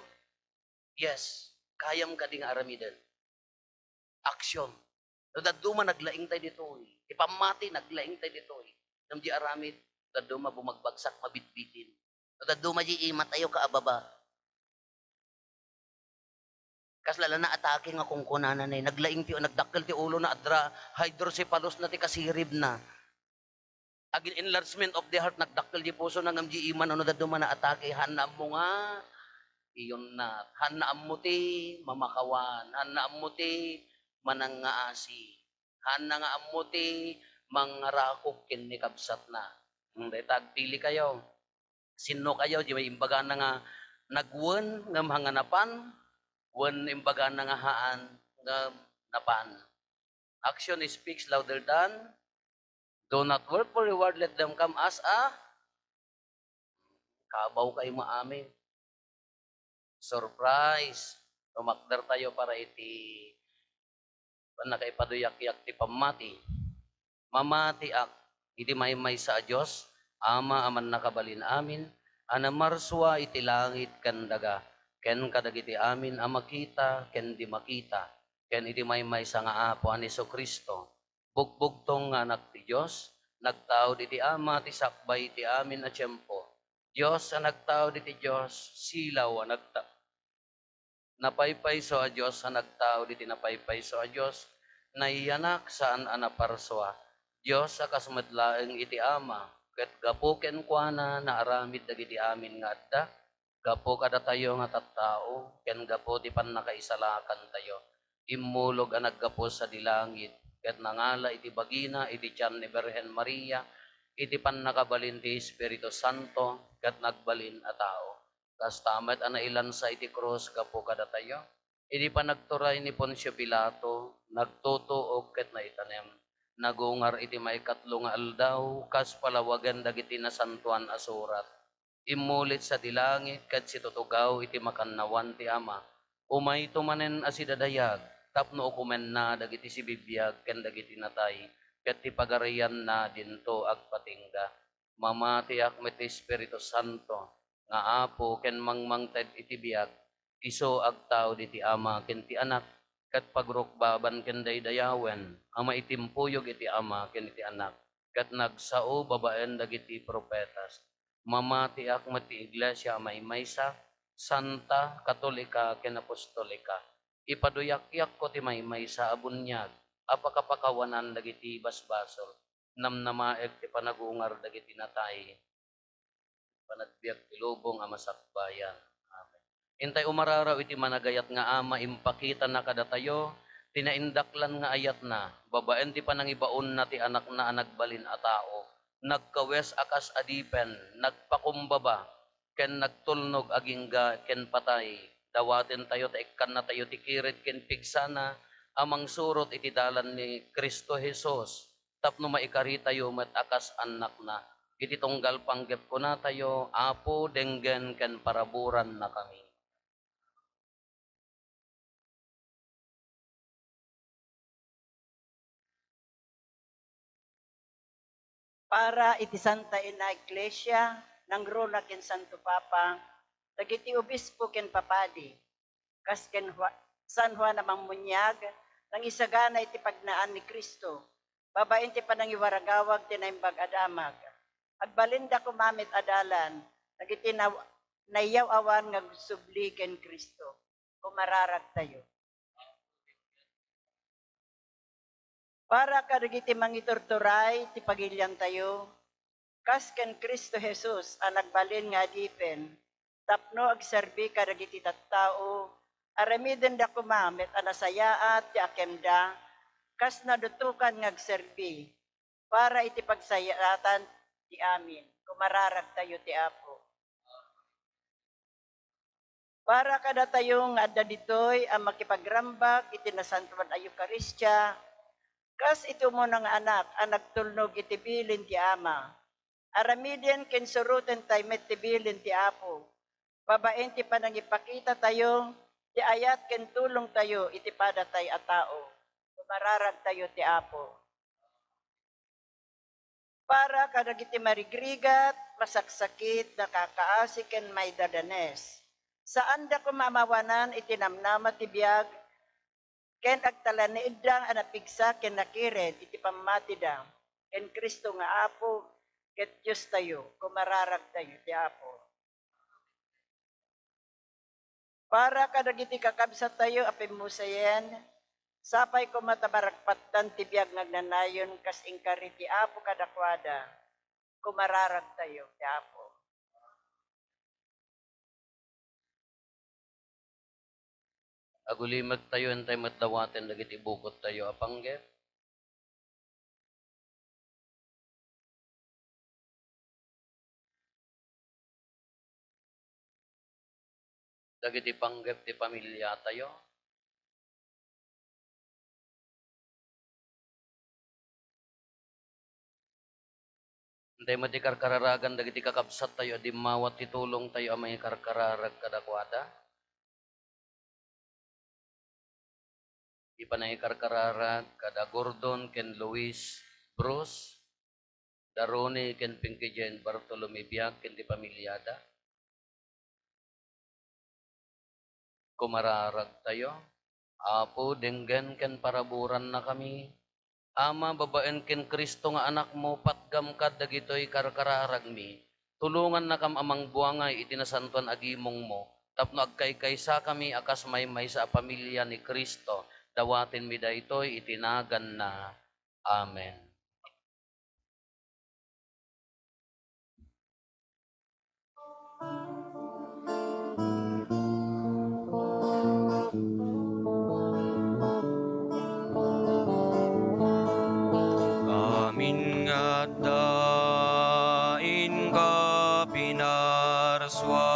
Yes, kayam kadi nga aramiden. Action. No dadduma, naglaing tayo ditoy. Ti pammati, naglaing tayo ditoy. Ngem diay aramid, dadduma bumagbagsak, mabitbitin. No dadduma diay ima tayo kaababa. Kasla la naatake nga kunkunana, naglaing ti, nagdakkel ti ulona, adda hydrocephalus na ti kasiribna. Agin enlargement of the heart, nagdakkel diay pusona, ngem diay ima, no dadduma naatake, haanna ammo nga iyunnat, haanna ammo ti mamakawan, haanna ammo ti manangngaasi, haanna nga ammo ti mangarakop ken ni kabsatna. Hmm, dayta, agpili kayo. Sinno kayo, diay imbagana nga nagwen ngem haan nga napan, wen imbagana nga haan ngem napan? Action speaks louder than, "Do not work for reward, let them come as a," kabaw kayo nga amin. Surprise! Tumakder tayo para iti pannakaipaduyakyak ti pammati. Mamatiak iti maymaysa a Dios, Ama a mannakabalin amin, a namarsua iti langit ken daga, ken kadagiti amin a makita ken di makita, ken iti maymaysa nga Apo a ni Jesu-Cristo, bugbugtong nga Anak ti Dios, nagtaud iti Ama ti sakbay iti amin a tiempo. Dios a nagtaud iti Dios, silaw a nagta-, napaypayso a Dios a nagtaud iti napaypayso a Dios, nayanak saan a naparsua. Dios a kas met laeng iti Ama, ket gapu kenkuana naaramid dagiti amin nga adda, gapu kadatayo nga tattao, ken gapu ti pannakaisalakantayo. Immulog a naggapu sadi langit, ket nangala iti bagina iti tian ni Birhen Maria, iti pannakabalin ti Espiritu Santo, ket nagbalin a tao. Kasta met a nailansa iti krus gapu kadatayo. Idi panagturay ni Poncio Pilato, nagtutuok ket naitanem. Nagungar iti maikatlo nga aldaw, kas palawagen dagiti Nasantoan a Surat. Immulit sadi langit ket situtugaw iti makannawan ti Ama. Umayto manen a sidadayag tapno ukomenna dagiti sibibiag ken dagiti natay, ket ti pagarianna dinto agpatingga. Mamatiak met ti Espiritu Santo, nga Apo ken mangmangted iti biag, isu agtaud iti Ama ken ti Anak, ket pagrukbaban ken daydayawen a maitimpuyog iti Ama ken iti Anak, ket nagsao babaen dagiti profetas. Mamatiak met ti iglesia a maymaysa, santa, katolika, ken apostolika. Ipaduyakko ti maymaysa a buniag a pakapakawanan dagiti basbasol. Namnamaek ti panagungar dagiti natay, panagbiag ti lubong a masakbayan. Amen. Intay umararaw iti managayat nga Ama, impakitana kadatayo ti naindaklan nga ayatna, babaen ti panangibaonna ti Anakna a nagbalin a tao. Nagkawes a kas adipen, nagpakumbaba, ken nagtulnog agingga ken patay. Dawatentayo ta ikkannatayo ti kired ken pigsana a mangsurot iti dalan ni Cristo Jesus, tapno maikaritayo met a kas annakna. Iti tunggal panggep kunatayo, Apo, denggen ken paraburannakami. Para iti Santa Inna Iglesia, nangruna ken Santo Papa, dagiti obispo ken papadi, kas ken Hua-, San Juan a Mammuniag, nangisagana iti pagnaan ni Cristo, babaen ti panangiwaragawag ti Naimbag a Damag. Agbalinda koma met a dalan dagiti naw-, naiyaw-awan nga agsubli ken Cristo. Kumararagtayo. Para kadagiti mangiturturay ti pagiliantayo, kas ken Cristo Jesus a nagbalin nga adipen, tapno agserbi kadagiti tattao, aramidenda koma met a nasayaat ti akemda, kas nadutokan nga agserbi, para iti pagsayaatan ti amin. Kumararagtayo ti Apo. Para kadatayo nga adda ditoy a makipagrambak iti nasantoan a Eukaristia, kas iti umuna nga anak a nagtulnog iti bilin ti Ama, aramiden ken surotentayo met ti bilin ti Apo, babaen ti panangipakitatayo ti ayat ken tulongtayo iti padatay a tao. Kumararagtayo ti Apo. Para kadagiti marigrigat, masaksakit, nakakaasi, ken maidadanes. Saanda koma a mawanan iti namnama ti biag, ken agtalinaedda a napigsa ken nakired iti pammatida ken Cristo nga Apo ket Diostayo. Kumararagtayo ti Apo. Para kadagiti kakabsattayo a pimmusayen, sapay koma ta maragpatdan ti biag nga agnanayon kas inkari ti Apo kadakuada. Kumararagtayo ti Apo. Agulimektayo, intay met dawaten dagiti bukottayo a panggep. Dagiti panggep ti pamiliatayo. Intay met ti karkararagan dagiti kakabsattayo a dimmawat ti tulongtayo a mangikarkararag kadakuada. Ti panangikarkararag kada Gordon ken Luis Bruce. da Ronnie ken Pinky Jane Bartolome Biag ken ti pamiliada. Kumararagtayo. Apo, denggen ken paraburannakami. Ama, babaen ken Cristo nga Anakmo, patgam kad dagitoy karkararagmi. Tulongannakam a mangbuangay iti nasantoan a gimongmo, tapno agkaykaysakami a kas maymaysa a pamilia ni Cristo. Dawatenmi daytoy iti naganna. Amen. Amin nga adda inka pinarsua,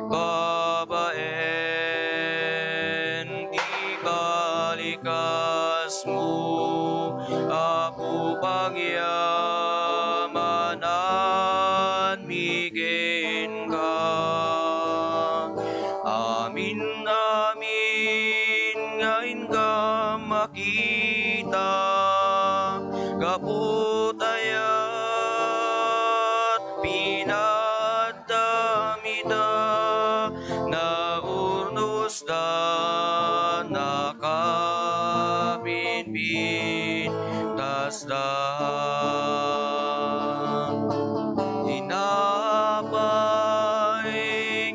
babaen ti kalikasmo, Apo, pagyamananmi kenka. Amin, amin nga inka makita, gapu ta ayat pinaad damita, naurnosda, nakapinpintasda. Tinapay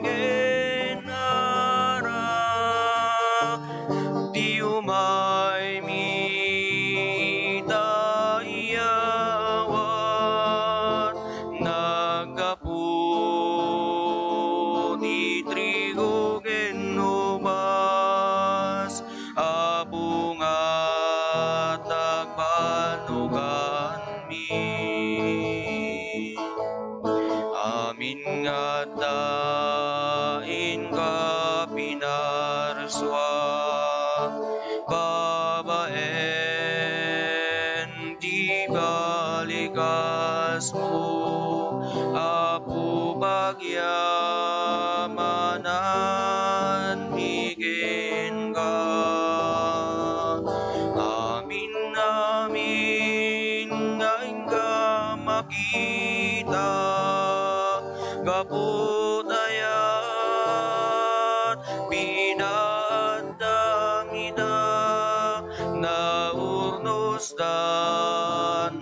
ken ara ti umaymi ita iyawat, naggapu ti trigo ken ubas, Apo, nga tagbannoganmi. Amin nga adda inka pinarsua, babaen ti kalikasmo, Apo, pagyamananmi kenka. Amin, amin nga inka makita, gapu ta ayat pinaad damita, naurnosda,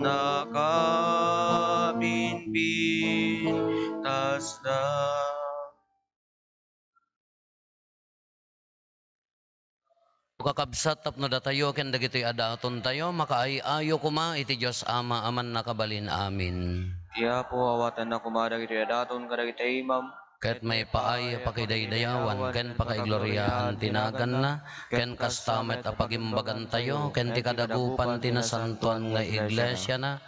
nakapinpintasda. Kakabsat, tapno datayo ken dagitoy a datontayo, makaay-ayo koma iti Dios Ama a Mannakabalin. Amin. Ti Apo, awatenna koma dagitoy a daton kadagiti imam, ket maipaay a pakidaydayawan ken pakaigloriaan ti naganna, ken kasta met a pagimbagantayo ken ti kadagupan ti nasantoan nga iglesiana.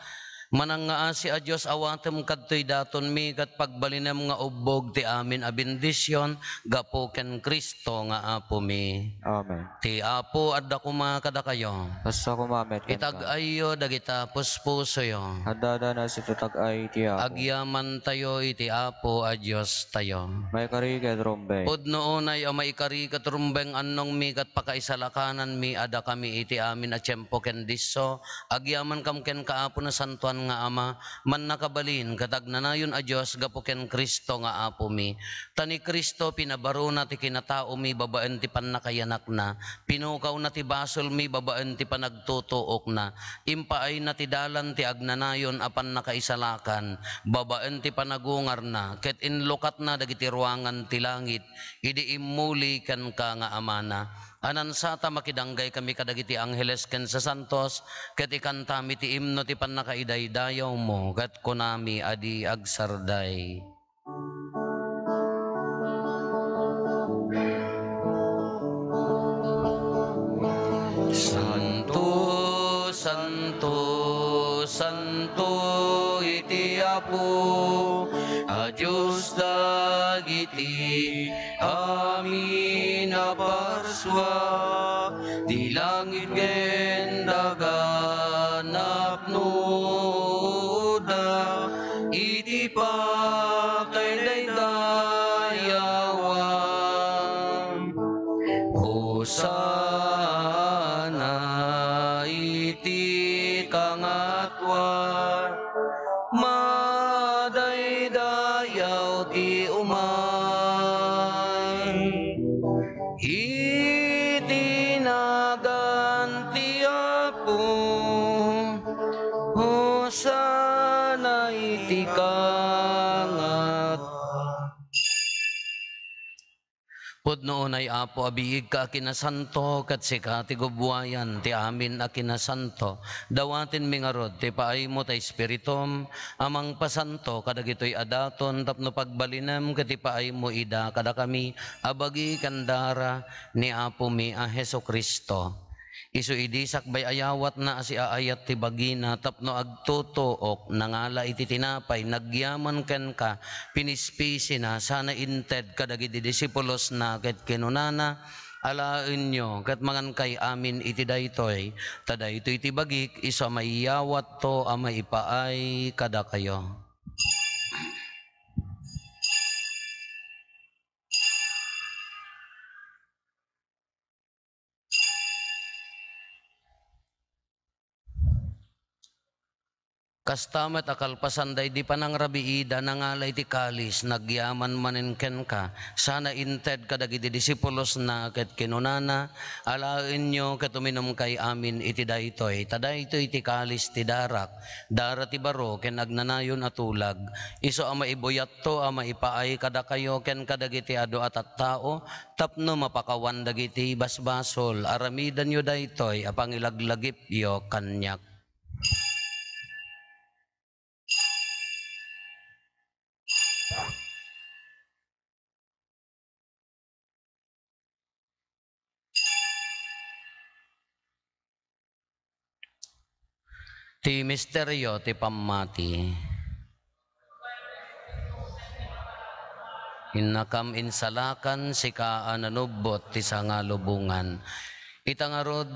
Manangngaasi a Dios, awatem kadtoy datonmi, ket pagbalinem nga ubbog ti amin a bendision gapu ken Cristo nga Apomi. Amen. Ti Apo adda koma kadakayo. Kasta koma met kenka. Itag-ayyo dagita puspusoyo. Adda, adda, no, sitag-ay ti Apo. Agyamantayo iti Apo a Diostayo. Maikari ket rumbeng. Pudno unay a maikari ket rumbeng, annongmi ket pakaisalakananmi a dakami iti amin a tiempo ken disso, agyamankam kenka, Apo Nasantoan nga Ama, Mannakabalin ket agnanayon a Dios, gapu ken Cristo nga Apomi. Ta ni Cristo pinabarona ti kinataomi babaen ti pannakayanakna, pinukawna ti basolmi babaen ti panagtutuokna, impaayna ti dalan ti agnanayon a pannakaisalakan babaen ti panagungarna, ket inlukatna dagiti ruangan ti langit idi immuli kenka nga Amana. Anansata makidanggay kami kadagiti angheles ken sasantos, ket ikantami ti imno ti pannakaidaydayawmo, ket kunami a di agsarday. Santo, santo, santo iti Apo a Dios dagiti amin a parsua, ti langit ken daga napnoda iti pakaidaydayawan. Hosanna iti kangatoan. Iti nagan ti Apo, Hosanna iti kangat. Pudno unay, Apo, a biigka a kinasanto, ket sika ti gubbuayan ti amin a kinasanto. Dawatenmi ngarud ti paaymo ta Espiritum a mangpasanto kadagitoy a daton tapno pagbalinem ket ipaaymo ida kadakami a bagi ken dara ni Apomi a Jesu-Cristo. Isu idi sakbay a yawatna a siaayat ti bagina tapno agtutuok, nangala iti tinapay, nagyaman kenka, pinispisina, sana inted kadagiti disipulosna ket kinunana, "Alaenyo ket mangankay amin iti daytoy, ta daytoy ti bagik, isu a maiyawatto a maipaay kadakayo." Kasta met a kalpasan daydi panangrabiida, nangala iti kalis, nagyaman manen kenka, sana inted kadagiti disipulosna ket kinunana, "Alaenyo ket uminumkay amin iti daytoy, ta daytoy ti kalis ti darak, dara ti baro ken agnanayon a tulag, isu a maibuyatto a maipaay kadakayo ken kadagiti adu a tattao, tapno mapakawan dagiti basbasol. Aramidenyo daytoy a pangilaglagipyo kaniak." Ti misterio ti pammati. Innakam insalakan, sika a nanubbot ti sangalubongan. Ita ngarud,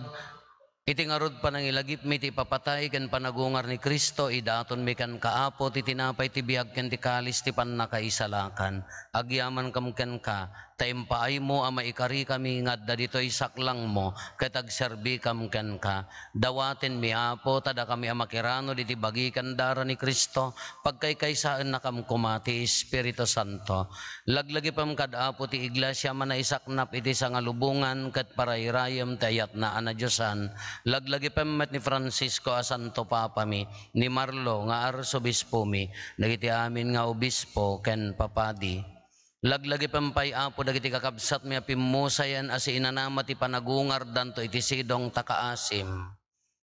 iti ngarud panangilagipmi ti ipapatay ken panagungar ni Cristo, idatonmi kenka, Apo, ti tinapay ti biag ken ti kalis ti pannakaisalakan. Agyamankam kenka, ta impaaymo a maikarikami nga adda ditoy saklangmo ket agserbikam kenka. Dawatenmi, Apo, ta dakami a makiranod iti bagi ken dara ni Cristo, pagkaykaysaennakam koma ti Espiritu Santo. Laglagipem kad Apo ti Iglesia a manaisaknap iti sangalubongan ket parayrayem ti ayatna a nadiosan. Laglagipem met ni Francisco a Santo Papami, ni Marlo nga Arsobispomi, dagiti amin nga obispo ken papadi. Laglagipem pay, Apo, dagiti kakabsatmi a pimmusayen a siinanama ti panagungardanto iti sidong ta kaasim.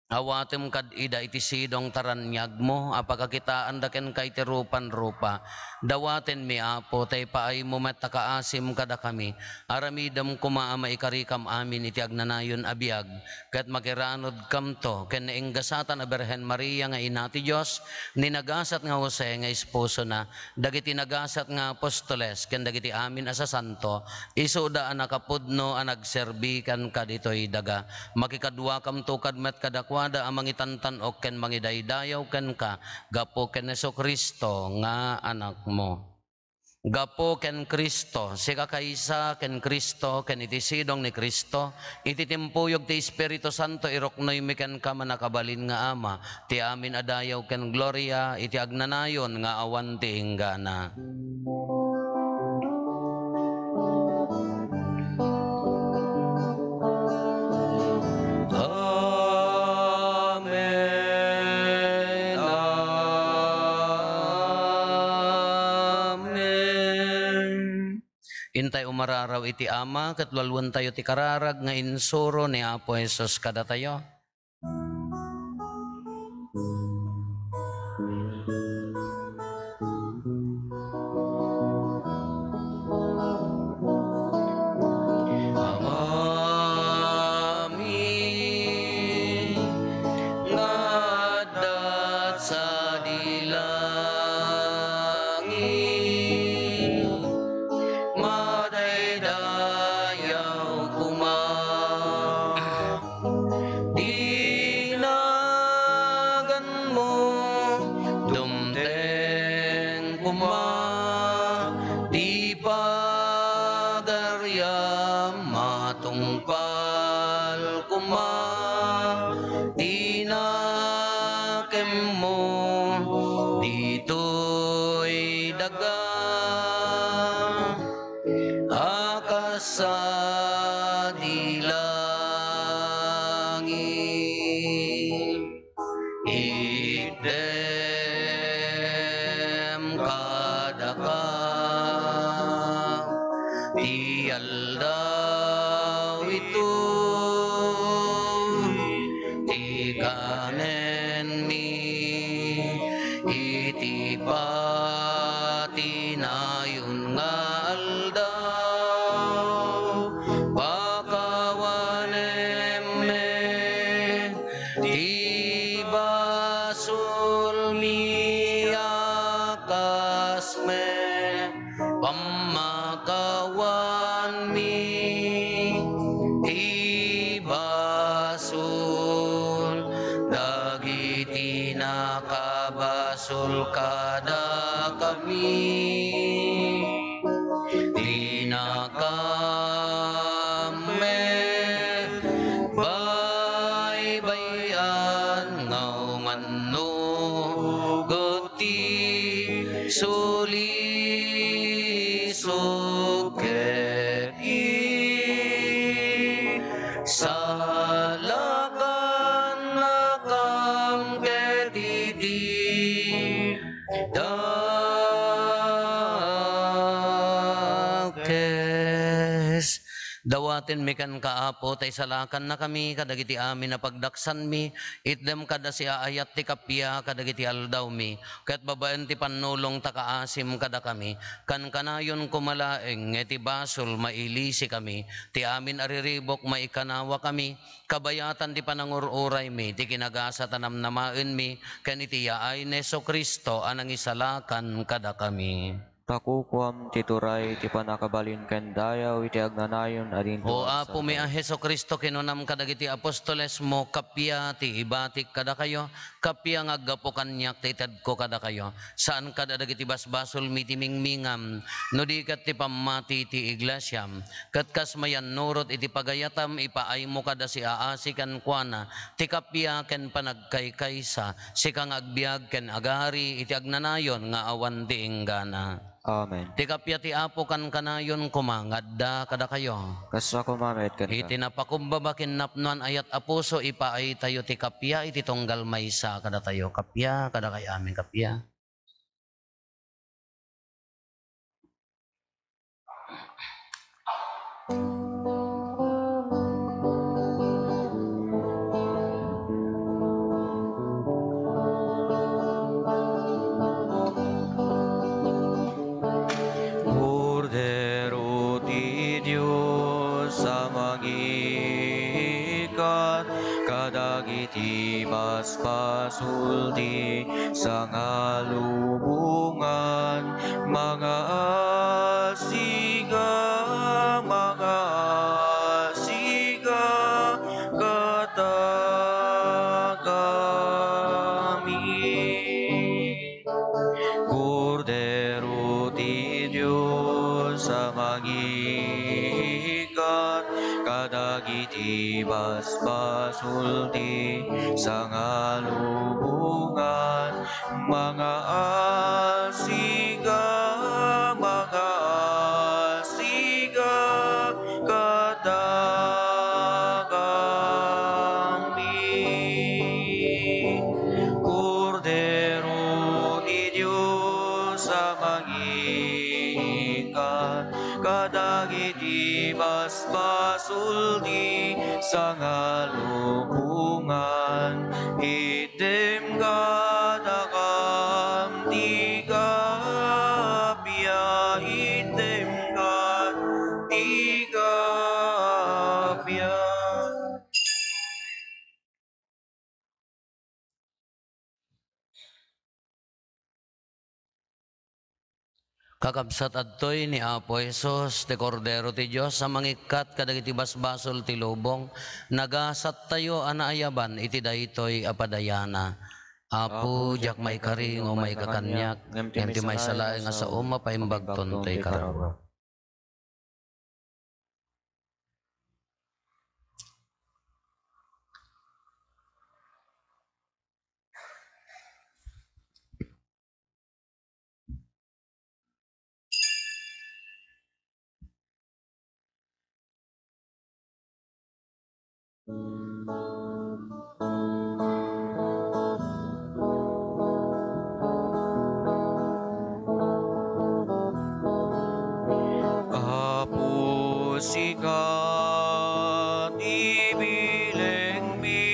Awatem kad ida iti sidong ta raniagmo a pakakitaanda kenka iti rupan-rupa. Dawatenmi, Apo, ta ipaaymo met a kaasim kadakami. Aramidem koma a maikarikam amin iti agnanayon a biag, ket makiranodkamto ken nainggasatan a Birhen Maria nga Ina ti Dios, ni nagasat nga Jose nga esposona, dagiti nagasat nga apostoles ken dagiti amin a sasanto, isuda a nakapudno a nagserbi kenka ditoy daga. Makikaduakamto kad met kadakuada a mangitantan-ok ken mangidaydayaw kenka gapu ken Jesu-Cristo nga Anakmo. Gapu ken Cristo, sika kaysa ken Cristo, ken iti sidong ni Cristo, iti timpuyog ti Espiritu Santo, iruknoymi kenka, mannakabalin nga Ama, ti amin a dayaw ken gloria iti agnanayon nga awan ti inggana. Amen. Amen. Intay umararaw iti Ama, ket lualuentayo ti kararag nga insuro ni Apo Jesus kadatayo. Amami nga adda sadi langit, madaydayaw koma ti naganmo, dumteng koma ti pagariam, matungpal koma ti nakemmo ditoy daga a kas di langit. Itdem kadaka ti aldaw itoy, ti kanenmi iti patinayon nga aldaw. Pakawanem met ti basolmi a kas met pammakawanmi ti basol dagiti nakabasol kadakami. Dinakam met baybay-an nga umannurot ti sulisog ket isalakannakam ket iti dakes. Dawatenmi kenka, Apo, ta isalakannakami kadagiti amin a pagdaksanmi. Itdem kada siaayat ti kappia kadagiti aldawmi, ket babaen ti pannulong ta kaasim kadakami. Kankanayon koma laeng nga iti basol mailisikami, ti amin a riribuk maikkanawakami, kabayatan ti panangur-uraymi, ti kinagasat a namnamaenmi, ken iti yaay ni Jesu-Cristo a nangisalakan kadakami. Ta kukuam ti turay, ti pannakabalin ken dayaw iti agnanayon a dinto. O Apomi a Jesu-Cristo, kinunam kadagiti apostolesmo, kappia ti ibatik kadakayo, kappia nga aggapu kaniak ti itedko kadakayo. Saan kada dagiti basbasolmi ti mingmingam, no di ket ti pammati ti iglesiam. Ket kas mayannurot iti pagayatam, ipaaymo kada siaasi kenkuana ti kappia ken panagkaykaysa, sika nga agbiag ken agari iti agnanayon nga awan ti inggana. Amen. Ti kappia ti Apo kankanayon koma nga adda kadakayo. Kasta koma met kenka. Iti napakumbaba ken napnoan a yat a puso, ipaaytayo ti kappia iti tunggal maysa kadatayo. Kappia, kadakay amin, kappia. Kordero ti Dios a mangiikkat kadagiti basbasol ti sangalubongan, mangaasiga, mangaasiga kadakami. Kordero ti Dios a mangiikkat kadagiti basbasol ti sangalubongan, mangaasiga, mangaasiga kadakami. Kordero ti Dios a mangiikkat kadagiti basbasol ti sangalubongan, itdem kadakam ti kappia, itdem kad ti kappia. Kakabsat, adtoy ni Apo Jesus, ti Kordero ti Dios a mangikkat kadagiti basbasol ti lubong. Nagasattayo a naayaban iti daytoy a padayana. Apo, diak maikari nga umayka kaniak, ngem ti maysa laeng a saom, mapaimbagton toy kararua. Apo, sika ti bilengmi.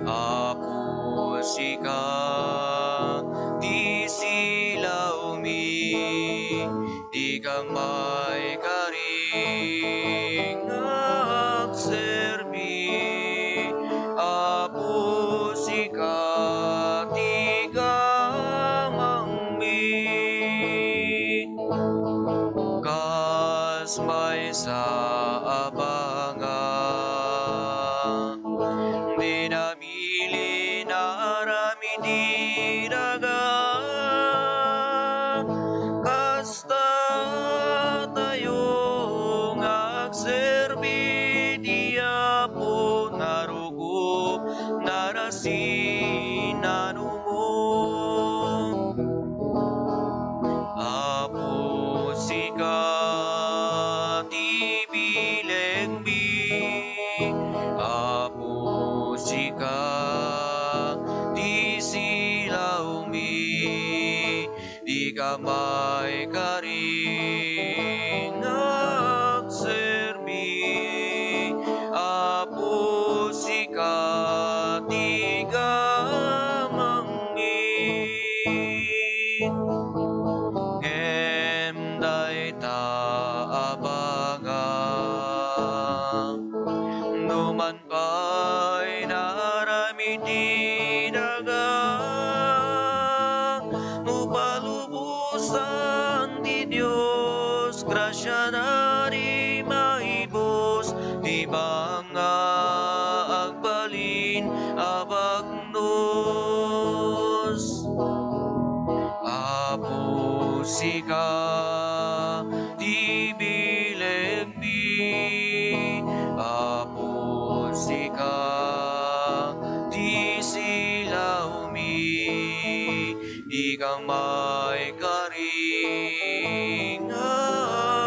Apo, sika ti silawmi. Dika maikari nga agserbi. Apo, sika ti gamangmi. Kas maysa a banga, dinami Milin aramid ti daga. Kasta tayo nga agserbi ti Apo, narukop, narasin, nanumo. Apo, sika ti bilengmi. Apo, sika ti silawmi. Dika maikari nga agserbi. Apo, sika ti gamangmi. Ngem dayta a banga, numan pay naaramid ti daga, no palubosan ti Dios, grasiana ti maibus, ti banga agbalin a bagnos. Apo, sika ti bilengmi. Apo, sika ti silawmi. Dika maikari nga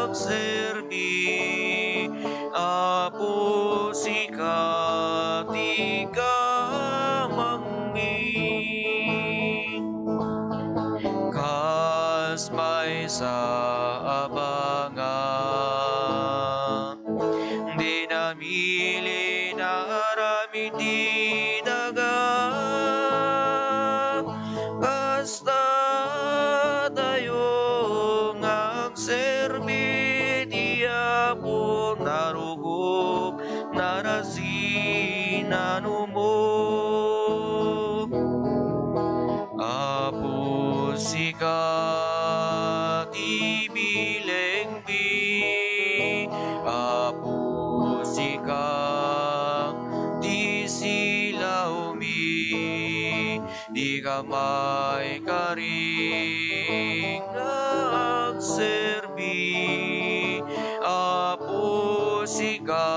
agserbi. Apo, sika ti gamangmi. Kas maysa a banga, dinami milin aramid ti daga. Kasta tayo nga agserbi ti Apo, narukop, narasin, nanumo. Apo, sika ti bilengmi. Apo, sika ti silawmi. Dika maikari nga agserbi. Apo, sika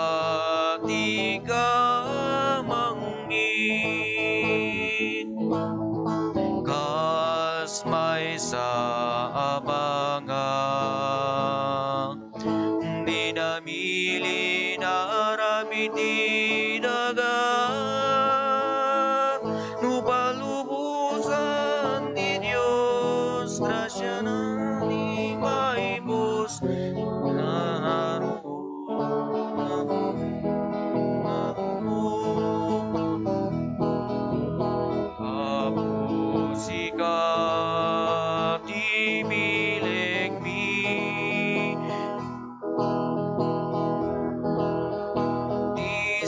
ti gamangmi. Kas maysa a banga, dinami milin aramid ti daga. No palubosan ti Dios, grasiana ti maibus, narukop. Apo, sika ti bilengmi. Ti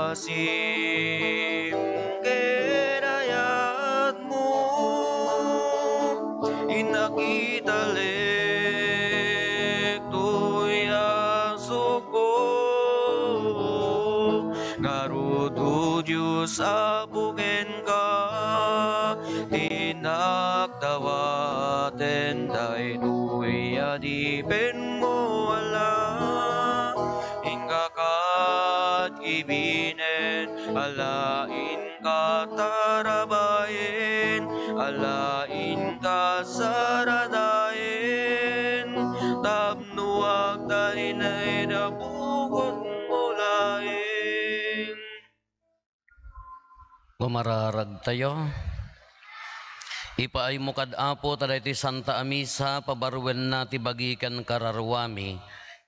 Asim ken ayatmo, innak italek toy a suko. Ngarud, O Dios, Apo kenka, ti innak dawaten daytoy adipenmo, ala, inka kad kibinen, ala, inka tarabayen, ala, inka saradayen, tapno agtalinay da pugotmo laeng. Umararagtayo. Ipaaymo kad, Apo, ta daytoy Santa a Misa, pabaruenna ti bagi ken kararuami.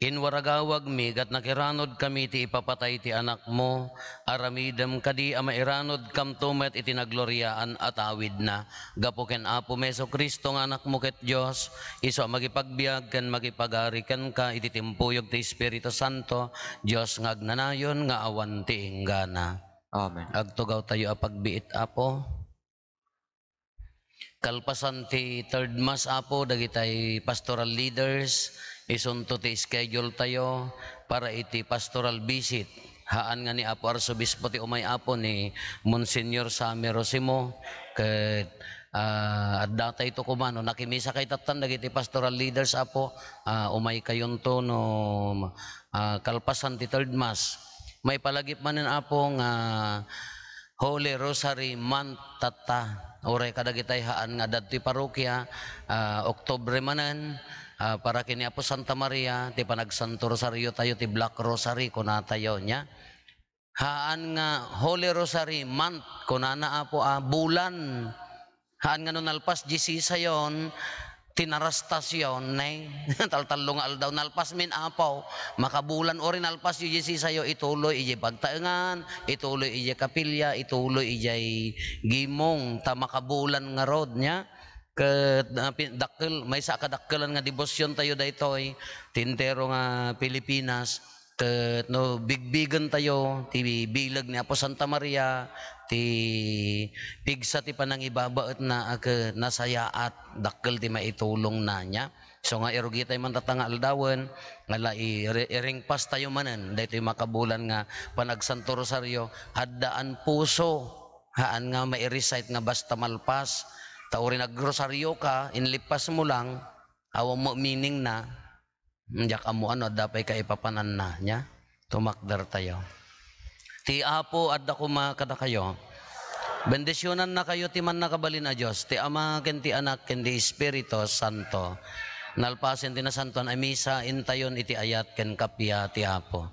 Inwaragawagmi, ket nakiranudkami ti ipapatay ti Anakmo. Aramidem kadi a mairanudkamto met iti nagloriaan a tawidna. Gapu ken Apomi Jesu-Cristo nga Anakmo ket Dios, isu a makipagbiag ken makipagari kenka iti timpuyog ti Espiritu Santo, Dios nga agnanayon nga awan ti inggana. Amen. Agtugawtayo a pagbiit, Apo. Kalpasan ti third mass, Apo, dagitay pastoral leaders, isunto ti schedule tayo para iti pastoral visit. Haan nga ni Apo Arsobispo ti umay, Apo, ni Monsignor Sammy Rosimo, ket, ah, adda tayto koma, no, nakimisa kay tattan dagiti pastoral leaders, Apo, ah, umay kayonto, no, ah, kalpasan ti third mass. Maipalagip manen, Apo, nga Holy Rosary Month tatta. Uray kadagitay haan nga adda ditoy parokia, ah, Oktubre manen, ah, para ken ni Apo Santa Maria, ti panagsanto rosario tayo, ti Black Rosary, kunatayo, nia. Haan nga Holy Rosary Month, kunana, Apo, ah, bulan. Haan nga no nalpas diesisayon, tinarastasyon, nay, taltallo nga aldaw, nalpas min apaw, makabulan, uri nalpas diesisayo, ituloy idiay pagtaengan, ituloy idiay kapilya, ituloy idiay gimong, ta makabulan ngarud, nia. Ket, ah, pi-, dakkel, maysa a kadakkelan nga debosyon tayo daytoy, ti entero nga Pilipinas, ket no bigbigentayo ti bileg ni Apo Santa Maria, ti pigsa ti panangibabaetna a ket nasayaat, dakkel ti maitulongna, nia. So nga irugitay man tatta nga aldawen, nga la i-, iringpastayo manen daytoy makabulan nga panagsanto rosario, addaan puso, haan nga mai-recite nga basta malpas. Ta uri nagrosarioka, inlippasmo lang, awan mo meaningna, Diak ammoan no adda pay kaipapananna, nia? Tumakdertayo. Ti Apo adda koma kadakayo. Bendisionannakayo ti Mannakabalin a Dios, ti Ama, ken ti Anak, ken ti Espiritu Santo. Nalpasen ti Nasantoan a Misa, intayon iti ayat ken kappia ti Apo.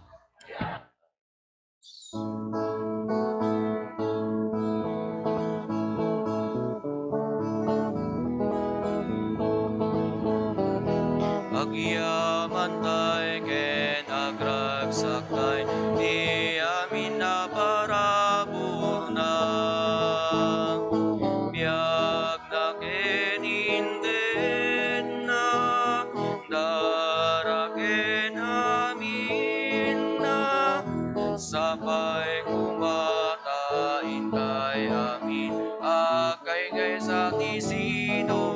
Agyamantay ken agragsaktay ti amin a paraburna. Biag na ken intedna, dara ken aminna, sapay koma ta intay amin agkaykaysa ti sino